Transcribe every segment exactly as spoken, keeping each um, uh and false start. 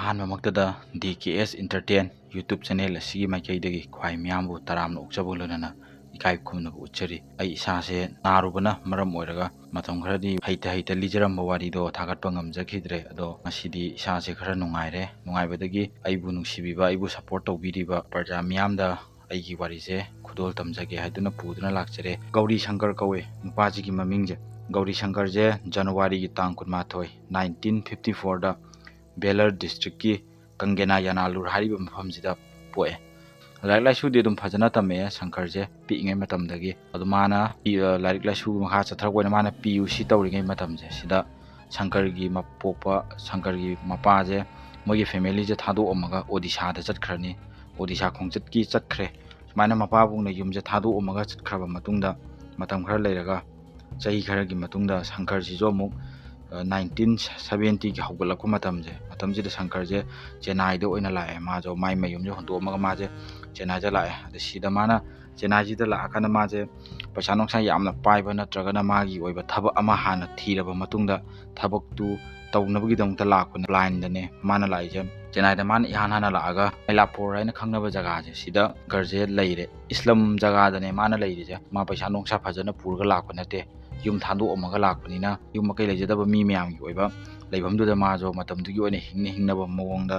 ꯑꯍꯥꯟꯕꯃꯛꯇꯗ D K S Entertain YouTube channel ꯑꯁꯤꯒꯤ ꯃꯥꯏꯀꯩꯗꯒꯤ ꯈ꯭ꯋꯥꯏ ꯃꯤꯌꯥꯝꯕꯨ ꯇꯔꯥꯝꯅ ꯑꯣꯛꯆꯕ ꯂꯣꯏꯅꯅ ꯏꯀꯥꯏ ꯈꯨꯝꯅꯕ ꯎꯠꯆꯔꯤ꯫ ꯑꯩ ꯏꯁꯥꯁꯦ ꯅꯥꯔꯨꯕꯅ ꯃꯔꯝ ꯑꯣꯏꯔꯒ ꯃꯇꯝ ꯈꯔꯗꯤ ꯍꯩꯇ ꯍꯩꯇ ꯂꯤꯖꯔꯝꯕ ꯋꯥꯔꯤꯗꯣ ꯊꯥꯒꯠꯄ ꯉꯝꯖꯈꯤꯗ꯭ꯔꯦ꯫ ꯑꯗꯣ ꯉꯁꯤꯗꯤ ꯏꯁꯥꯁꯦ ꯈꯔ ꯅꯨꯡꯉꯥꯏꯔꯦ꯫ ꯅꯨꯡꯉꯥꯏꯕꯗꯒꯤ ꯑꯩꯕꯨ ꯅꯨꯡꯁꯤꯕꯤꯕ, ꯑꯩꯕꯨ support ꯇꯧꯕꯤꯔꯤꯕ ꯄ꯭ꯔꯖꯥ ꯃꯤꯌꯥꯝꯗ ꯑꯩꯒꯤ ꯋꯥꯔꯤꯁꯦ ꯈꯨꯗꯣꯜ ꯇꯝꯖꯒꯦ ꯍꯥꯏꯗꯨꯅ ꯄꯨꯗꯨꯅ ꯂꯥꯛꯆꯔꯦ꯫ ꯒꯧꯔꯤ ꯁꯪꯀꯔ ꯀꯧꯋꯦ ꯅꯨꯄꯥꯁꯤꯒꯤ ꯃꯃꯤꯡꯁꯦ꯫ ꯒꯧꯔꯤ ꯁꯪꯀꯔꯁꯦ January ꯒꯤ ꯇꯥꯡ ꯀꯨꯟꯃꯥꯊꯣꯏ, nineteen fifty four ꯗ Vellore district ꯀꯤ ꯀꯪꯒꯦꯅꯥ ꯌꯥꯅꯥꯂꯨꯔ ꯍꯥꯏꯔꯤꯕ ꯃꯐꯝꯁꯤꯗ ꯄꯣꯛꯑꯦ꯫ ꯂꯥꯏꯔꯤꯛ ꯂꯥꯏꯁꯨꯗꯤ ꯑꯗꯨꯝ ꯐꯖꯅ ꯇꯝꯃꯛꯑꯦ ꯁꯪꯀꯔꯁꯦ ꯄꯤꯛꯏꯉꯩ ꯃꯇꯝꯗꯒꯤ꯫ ꯑꯗꯣ ꯃꯥꯅ ꯄꯤ-, ꯑ, ꯂꯥꯏꯔꯤꯛ ꯂꯥꯏꯁꯨ ꯃꯈꯥ ꯆꯠꯊꯔꯛꯄ ꯑꯣꯏꯅ ꯃꯥꯅ P U C ꯇꯧꯔꯤꯉꯩ ꯃꯇꯝꯁꯦ ꯁꯤꯗ ꯁꯪꯀꯔꯒꯤ ꯃꯄꯣꯛꯄ, ꯁꯪꯀꯔꯒꯤ ꯃꯄꯥꯁꯦ ꯃꯣꯏꯒꯤ family ꯁꯦ ꯊꯥꯗꯣꯛꯑꯝꯃꯒ ꯑꯣꯗꯤꯁꯥꯗ ꯆꯠꯈ꯭ꯔꯅꯤ꯫ ꯑꯣꯗꯤꯁꯥ ꯈꯣꯡꯆꯠꯀꯤ ꯆꯠꯈ꯭ꯔꯦ꯫ ꯁꯨꯃꯥꯏꯅ ꯃꯄꯥꯕꯨꯡꯅ ꯌꯨꯝꯁꯦ ꯊꯥꯗꯣꯛꯑꯝꯃꯒ ꯆꯠꯈ꯭ꯔꯕ ꯃꯇꯨꯡꯗ, ꯃꯇꯝ ꯈꯔ ꯂꯩꯔꯒ, ꯆꯍꯤ ꯈꯔꯒꯤ ꯃꯇꯨꯡꯗ ꯁꯪꯀꯔꯁꯤꯁꯨ ꯑꯃꯨꯛ, ꯑ, nineteen seventy ꯒꯤ ꯍꯧꯒꯠꯂꯛꯄ ꯃꯇꯝꯁꯦ, ꯃꯇꯝꯁꯤꯗ ꯁꯪꯀꯔꯁꯦ ꯆꯦꯟꯅꯥꯏꯗ ꯑꯣꯏꯅ ꯂꯥꯛꯑꯦ꯫ ꯃꯥꯁꯨ ꯃꯥꯏ ꯃꯌꯨꯝꯁꯦ ꯍꯨꯟꯗꯣꯛꯑꯝꯃꯒ ꯃꯥꯁꯦ ꯆꯦꯟꯅꯥꯏꯗ ꯂꯥꯛꯑꯦ꯫ ꯑꯗ ꯁꯤꯗ ꯃꯥꯅ ꯆꯦꯟꯅꯥꯏꯁꯤꯗ ꯂꯥꯛꯑꯀꯥꯟꯗ ꯃꯥꯁꯦ ꯄꯩꯁꯥ ꯅꯨꯡꯁꯥ ꯌꯥꯝꯅ ꯄꯥꯏꯕ ꯅꯠꯇ꯭ꯔꯒꯅ ꯃꯥꯒꯤ ꯑꯣꯏꯕ ꯊꯕꯛ ꯑꯃ ꯍꯥꯟꯅ ꯊꯤꯔꯕ ꯃꯇꯨꯡꯗ ꯊꯕꯛꯇꯨ ꯇꯧꯅꯕꯒꯤꯗꯃꯛꯇ ꯂꯥꯛꯄꯅꯦ꯫ Blind ꯗꯅꯦ ꯃꯥꯅ ꯂꯥꯛꯏꯁꯦ꯫ ꯆꯦꯟꯅꯥꯏꯗ ꯃꯥꯅ ꯏꯍꯥꯟ ꯍꯥꯟꯅ ꯂꯥꯛꯑꯒ ꯃꯩꯂꯥꯄꯨꯔ ꯍꯥꯏꯅ ꯈꯪꯅꯕ ꯖꯒꯥꯁꯦ, ꯁꯤꯗ ꯁꯪꯀꯔꯁꯦ ꯂꯩꯔꯦ꯫ ꯏꯁꯂꯝ ꯖꯒꯥꯗꯅꯦ ꯃꯥꯅ ꯂꯩꯔꯤꯁꯦ꯫ ꯃꯥ ꯄꯩꯁꯥ ꯅꯨꯡꯁꯥ ꯐꯖꯅ ꯄꯨꯔꯒ ꯂꯥꯛꯄ ꯅꯠꯇꯦ꯫ ꯌꯨꯝ ꯊꯥꯗꯣꯛꯑꯝꯃꯒ ꯂꯥꯛꯄꯅꯤꯅ ꯌꯨꯝ ꯃꯀꯩ ꯂꯩꯖꯗꯕ ꯃꯤ ꯃꯌꯥꯝꯒꯤ ꯑꯣꯏꯕ ꯂꯩꯐꯝꯗꯨꯗ ꯃꯥꯁꯨ ꯃꯇꯝꯗꯨꯒꯤ ꯑꯣꯏꯅ ꯍꯤꯡꯅ ꯍꯤꯡꯅꯕ ꯃꯑꯣꯡꯗ,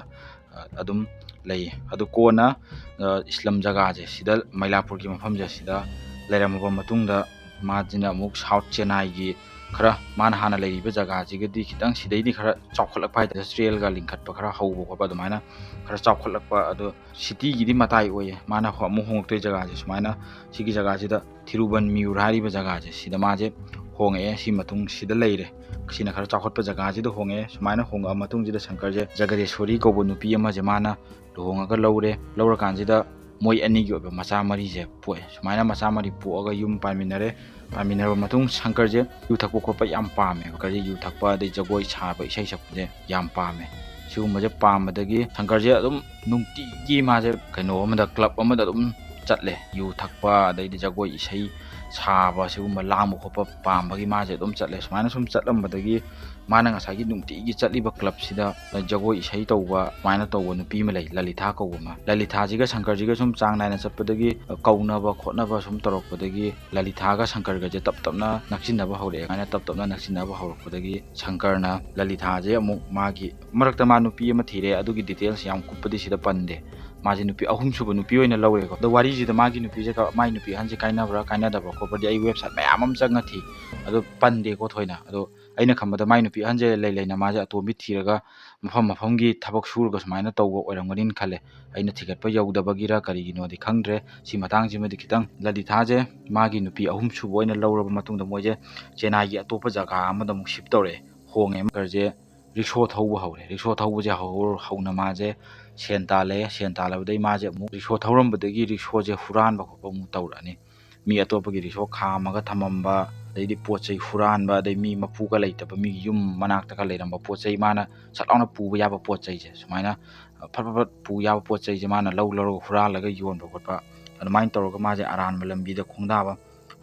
ꯑ, ꯑꯗꯨꯝ ꯂꯩꯌꯦ꯫ ꯑꯗꯨ ꯀꯣꯟꯅ, ꯑ, ꯏꯁꯂꯝ ꯖꯒꯥꯁꯦ ꯁꯤꯗ, ꯃꯩꯂꯥꯄꯨꯔꯒꯤ ꯃꯐꯝꯁꯦ ꯁꯤꯗ ꯂꯩꯔꯝꯃꯕ ꯃꯇꯨꯡꯗ ꯃꯥꯁꯤꯅ ꯑꯃꯨꯛ South ꯆꯦꯟꯅꯥꯏꯒꯤ ꯈꯔ, ꯃꯥꯅ ꯍꯥꯟꯅ ꯂꯩꯔꯤꯕ ꯖꯒꯥꯁꯤꯒꯗꯤ ꯈꯤꯇꯪ ꯁꯤꯗꯩꯗꯤ ꯈꯔ ꯆꯥꯎꯈꯠꯂꯛꯄ ꯍꯥꯏꯇꯥꯔꯦ, industrial ꯒ ꯂꯤꯡꯈꯠꯄ ꯈꯔ ꯍꯧꯕ ꯈꯣꯠꯄ ꯑꯗꯨꯃꯥꯏꯅ ꯈꯔ ꯆꯥꯎꯈꯠꯂꯛꯄ, ꯑꯗꯣ city ꯒꯤꯗꯤ ꯃꯇꯥꯏ ꯑꯣꯏꯌꯦ꯫ ꯃꯥꯅ ꯍꯣ-, ꯑꯃꯨꯛ ꯍꯣꯡꯉꯛꯇꯣꯏ ꯖꯒꯥꯁꯦ ꯁꯨꯃꯥꯏꯅ ꯁꯤꯒꯤ ꯖꯒꯥꯁꯤꯗ ꯊꯤꯔꯨꯕꯟ ꯃ꯭ꯌꯨꯔ ꯍꯥꯏꯔꯤꯕ ꯖꯒꯥꯁꯦ ꯁꯤꯗ ꯃꯥꯁꯦ ꯍꯣꯡꯉꯛꯑꯦ꯫ ꯁꯤ ꯃꯇꯨꯡ ꯁꯤꯗ ꯂꯩꯔꯦ꯫ ꯁꯤꯅ ꯈꯔ ꯆꯥꯎꯈꯠꯄ ꯖꯒꯥꯁꯤꯗ ꯍꯣꯡꯉꯛꯑꯦ꯫ ꯁꯨꯃꯥꯏꯅ ꯍꯣꯡꯉꯛꯑ ꯃꯇꯨꯡꯁꯤꯗ ꯁꯪꯀꯔꯁꯦ ꯖꯒꯗꯦꯁꯣꯔꯤ ꯀꯧꯕ ꯅꯨꯄꯤ ꯑꯃꯁꯦ ꯃꯥꯅ ꯂꯨꯍꯣꯡꯉꯒ ꯂꯧꯔꯦ꯫ ꯂꯧꯔꯀꯥꯟꯁꯤꯗ ꯃꯣꯏ ꯑꯅꯤꯒꯤ ꯑꯣꯏꯕ ꯃꯆꯥ ꯃꯔꯤꯁꯦ ꯄꯣꯛꯑꯦ꯫ ꯁꯨꯃꯥꯏꯅ ꯃꯆꯥ ꯃꯔꯤ ꯄꯣꯛꯑꯒ ꯌꯨꯝ ꯄꯥꯟꯃꯤꯟꯅꯔꯦ꯫ ꯄꯥꯟꯃꯤꯟꯅꯔꯕ ꯃꯇꯨꯡ ꯁꯪꯀꯔꯁꯦ ꯌꯨ ꯊꯛꯄ ꯈꯣꯠꯄ ꯌꯥꯝ ꯄꯥꯝꯃꯦ꯫ ꯁꯪꯀꯔꯁꯦ ꯌꯨ ꯊꯛꯄ ꯑꯗꯩ ꯖꯒꯣꯏ ꯁꯥꯕ, ꯏꯁꯩ ꯁꯛꯄꯁꯦ ꯌꯥꯝ ꯄꯥꯝꯃꯦ꯫ ꯁꯤꯒꯨꯝꯕꯁꯦ ꯄꯥꯝꯕꯗꯒꯤ ꯁꯪꯀꯔꯁꯦ ꯑꯗꯨꯝ ꯅꯨꯡꯇꯤꯒꯤ ꯃꯥꯁꯦ ꯀꯩꯅꯣ ꯑꯃꯗ, club ꯑꯃꯗ ꯑꯗꯨꯝ ꯆꯠꯂꯦ꯫ ꯌꯨ ꯊꯛꯄ ꯑꯗꯩꯗꯤ ꯖꯒꯣꯏ ꯏꯁꯩ ꯁꯥꯕ, ꯁꯤꯒꯨꯝꯕ ꯂꯥꯡꯕ ꯈꯣꯠꯄ ꯄꯥꯝꯕꯒꯤ ꯃꯥꯁꯦ ꯑꯗꯨꯝ ꯆꯠꯂꯦ꯫ ꯁꯨꯃꯥꯏꯅ ꯁꯨꯝ ꯆꯠꯂꯝꯕꯗꯒꯤ ꯃꯥꯅ ꯉꯁꯥꯏꯒꯤ ꯅꯨꯡꯇꯤꯒꯤ ꯆꯠꯂꯤꯕ ꯀ꯭ꯂꯕꯁꯤꯗ ꯖꯒꯣꯏ ꯏꯁꯩ ꯇꯧꯕ ꯁꯨꯃꯥꯏꯅ ꯇꯧꯕ ꯅꯨꯄꯤ ꯑꯃ ꯂꯩ, ꯂꯂꯤꯊꯥ ꯀꯧꯕ ꯑꯃ꯫ ꯂꯂꯤꯊꯥꯁꯤꯒ ꯁꯪꯀꯔꯁꯤꯒ ꯁꯨꯝ ꯆꯥꯡ ꯅꯥꯏꯅ ꯆꯠꯄꯗꯒꯤ, ꯀꯧꯅꯕ ꯈꯣꯠꯅꯕ ꯁꯨꯝ ꯇꯧꯔꯛꯄꯗꯒꯤ ꯂꯂꯤꯊꯥꯒ ꯁꯪꯀꯔꯒꯁꯦ ꯇꯞ ꯇꯞꯅ ꯅꯛꯁꯤꯟꯅꯕ ꯍꯧꯔꯛꯑꯦ꯫ ꯁꯨꯃꯥꯏꯅ ꯇꯞ ꯇꯞꯅ ꯅꯛꯁꯤꯟꯅꯕ ꯍꯧꯔꯛꯄꯗꯒꯤ ꯁꯪꯀꯔꯅ ꯂꯂꯤꯊꯥꯁꯦ ꯑꯃꯨꯛ ꯃꯥꯒꯤ ꯃꯔꯛꯇ ꯃꯥ ꯅꯨꯄꯤ ꯑꯃ ꯊꯤꯔꯦ, ꯑꯗꯨꯒꯤ details ꯌꯥꯝ ꯀꯨꯞꯄꯗꯤ ꯁꯤꯗ ꯄꯟꯗꯦ꯫ ꯃꯥꯁꯦ ꯅꯨꯄꯤ ꯑꯍꯨꯝ ꯁꯨꯕ ꯅꯨꯄꯤ ꯑꯣꯏꯅ ꯂꯧꯔꯦꯀꯣ꯫ ꯑꯗꯣ ꯋꯥꯔꯤꯁꯤꯗ ꯃꯥꯒꯤ ꯅꯨꯄꯤꯁꯦ ꯀ-, ꯃꯥꯒꯤ ꯅꯨꯄꯤ ꯑꯍꯟꯁꯦ ꯀꯥꯏꯅꯕ꯭ꯔꯥ ꯀꯥꯏꯅꯗꯕ꯭ꯔꯥ ꯈꯣꯠꯄ꯭ꯔꯗꯤ ꯑꯩ website ꯃꯌꯥꯝ ꯑꯃ ꯆꯪꯉ ꯊꯤ, ꯑꯗꯣ ꯄꯟꯗꯦꯀꯣ ꯊꯣꯏꯅ꯫ ꯑꯗꯣ ꯑꯩꯅ ꯈꯟꯕꯗ ꯃꯥꯏ ꯅꯨꯄꯤ ꯑꯍꯟꯁꯦ ꯂꯩ ꯂꯩꯅ ꯃꯥꯁꯦ ꯑꯇꯣꯝꯕꯤ ꯊꯤꯔꯒ ꯃꯐꯝ ꯃꯐꯝꯒꯤ ꯊꯕꯛ ꯁꯨꯔꯒ ꯁꯨꯃꯥꯏꯅ ꯇꯧꯕ ꯑꯣꯏꯔꯝꯒꯅꯤꯅ ꯈꯜꯂꯦ꯫ ꯑꯩꯅ ꯊꯤꯒꯠꯄ ꯌꯧꯗꯕꯒꯤꯔ ꯀꯔꯤꯒꯤꯅꯣꯗꯤ ꯈꯪꯗ꯭ꯔꯦ꯫ ꯁꯤ ꯃꯇꯥꯡꯁꯤꯃꯗꯤ ꯈꯤꯇꯪ, ꯂꯂꯤꯊꯥꯁꯦ ꯃꯥꯒꯤ ꯅꯨꯄꯤ ꯑꯍꯨꯝ ꯁꯨꯕ ꯑꯣꯏꯅ ꯂꯧꯔꯕ ꯃꯇꯨꯡꯗ ꯃꯣꯏꯁꯦ ꯆꯦꯟꯅꯥꯏꯒꯤ ꯑꯇꯣꯞꯄ ꯖꯒꯥ ꯑꯃꯗ ꯑꯃꯨꯛ shift ꯇꯧꯔꯛꯑꯦ, ꯍꯣꯡꯉꯦ꯫ ꯁꯪꯀꯔꯁꯦ ꯔꯤꯛꯁꯣ ꯊꯧꯕ ꯍꯧꯔꯦ꯫ ꯔꯤꯛꯁꯣ ꯊꯧꯕꯁꯦ ꯍꯧ-, ꯍꯧꯅ ꯃꯥꯁꯦ ꯁꯦꯟ ꯇꯥꯜꯂꯦ꯫ ꯁꯦꯟ ꯇꯥꯜꯂꯕꯗꯒꯤ ꯃꯥꯁꯦ ꯑꯃꯨꯛ ꯔꯤꯛꯁꯣ ꯊꯧꯔꯝꯕꯗꯒꯤ ꯔꯤꯛꯁꯣꯁꯦ ꯍꯨꯔꯥꯟꯕ ꯈꯣꯠꯄ ꯑꯃꯨꯛ ꯇꯧꯔꯛꯑꯅꯤ꯫ ꯃꯤ ꯑꯇꯣꯞꯄꯒꯤ ꯔꯤꯛꯁꯣ ꯈꯥꯝꯃꯒ ꯊꯝꯃꯝꯕ, ꯑꯗꯩꯗꯤ ꯄꯣꯠ ꯆꯩ ꯍꯨꯔꯥꯟꯕ, ꯑꯗꯩ ꯃꯤ ꯃꯄꯨꯒ ꯂꯩꯇꯕ ꯃꯤꯒꯤ ꯌꯨꯝ ꯃꯅꯥꯛꯇꯒ ꯂꯩꯔꯝꯕ ꯄꯣꯠ ꯆꯩ, ꯃꯥꯅ ꯁꯠ ꯂꯥꯎꯅ ꯄꯨꯕ ꯌꯥꯕ ꯄꯣꯠ ꯆꯩꯁꯦ, ꯁꯨꯃꯥꯏꯅ ꯐꯠ ꯐꯠ ꯐꯠ ꯄꯨ ꯌꯥꯕ ꯄꯣꯠ ꯆꯩꯁꯦ ꯃꯥꯅ ꯂꯧ ꯂꯧꯔꯒ ꯍꯨꯔꯥꯜꯂꯒ ꯌꯣꯟꯕ ꯈꯣꯠꯄ, ꯑꯗꯨꯃꯥꯏꯅ ꯇꯧꯔꯒ ꯃꯥꯁꯦ ꯑꯔꯥꯟꯕ ꯂꯝꯕꯤꯗ ꯈꯣꯡꯗꯥꯕ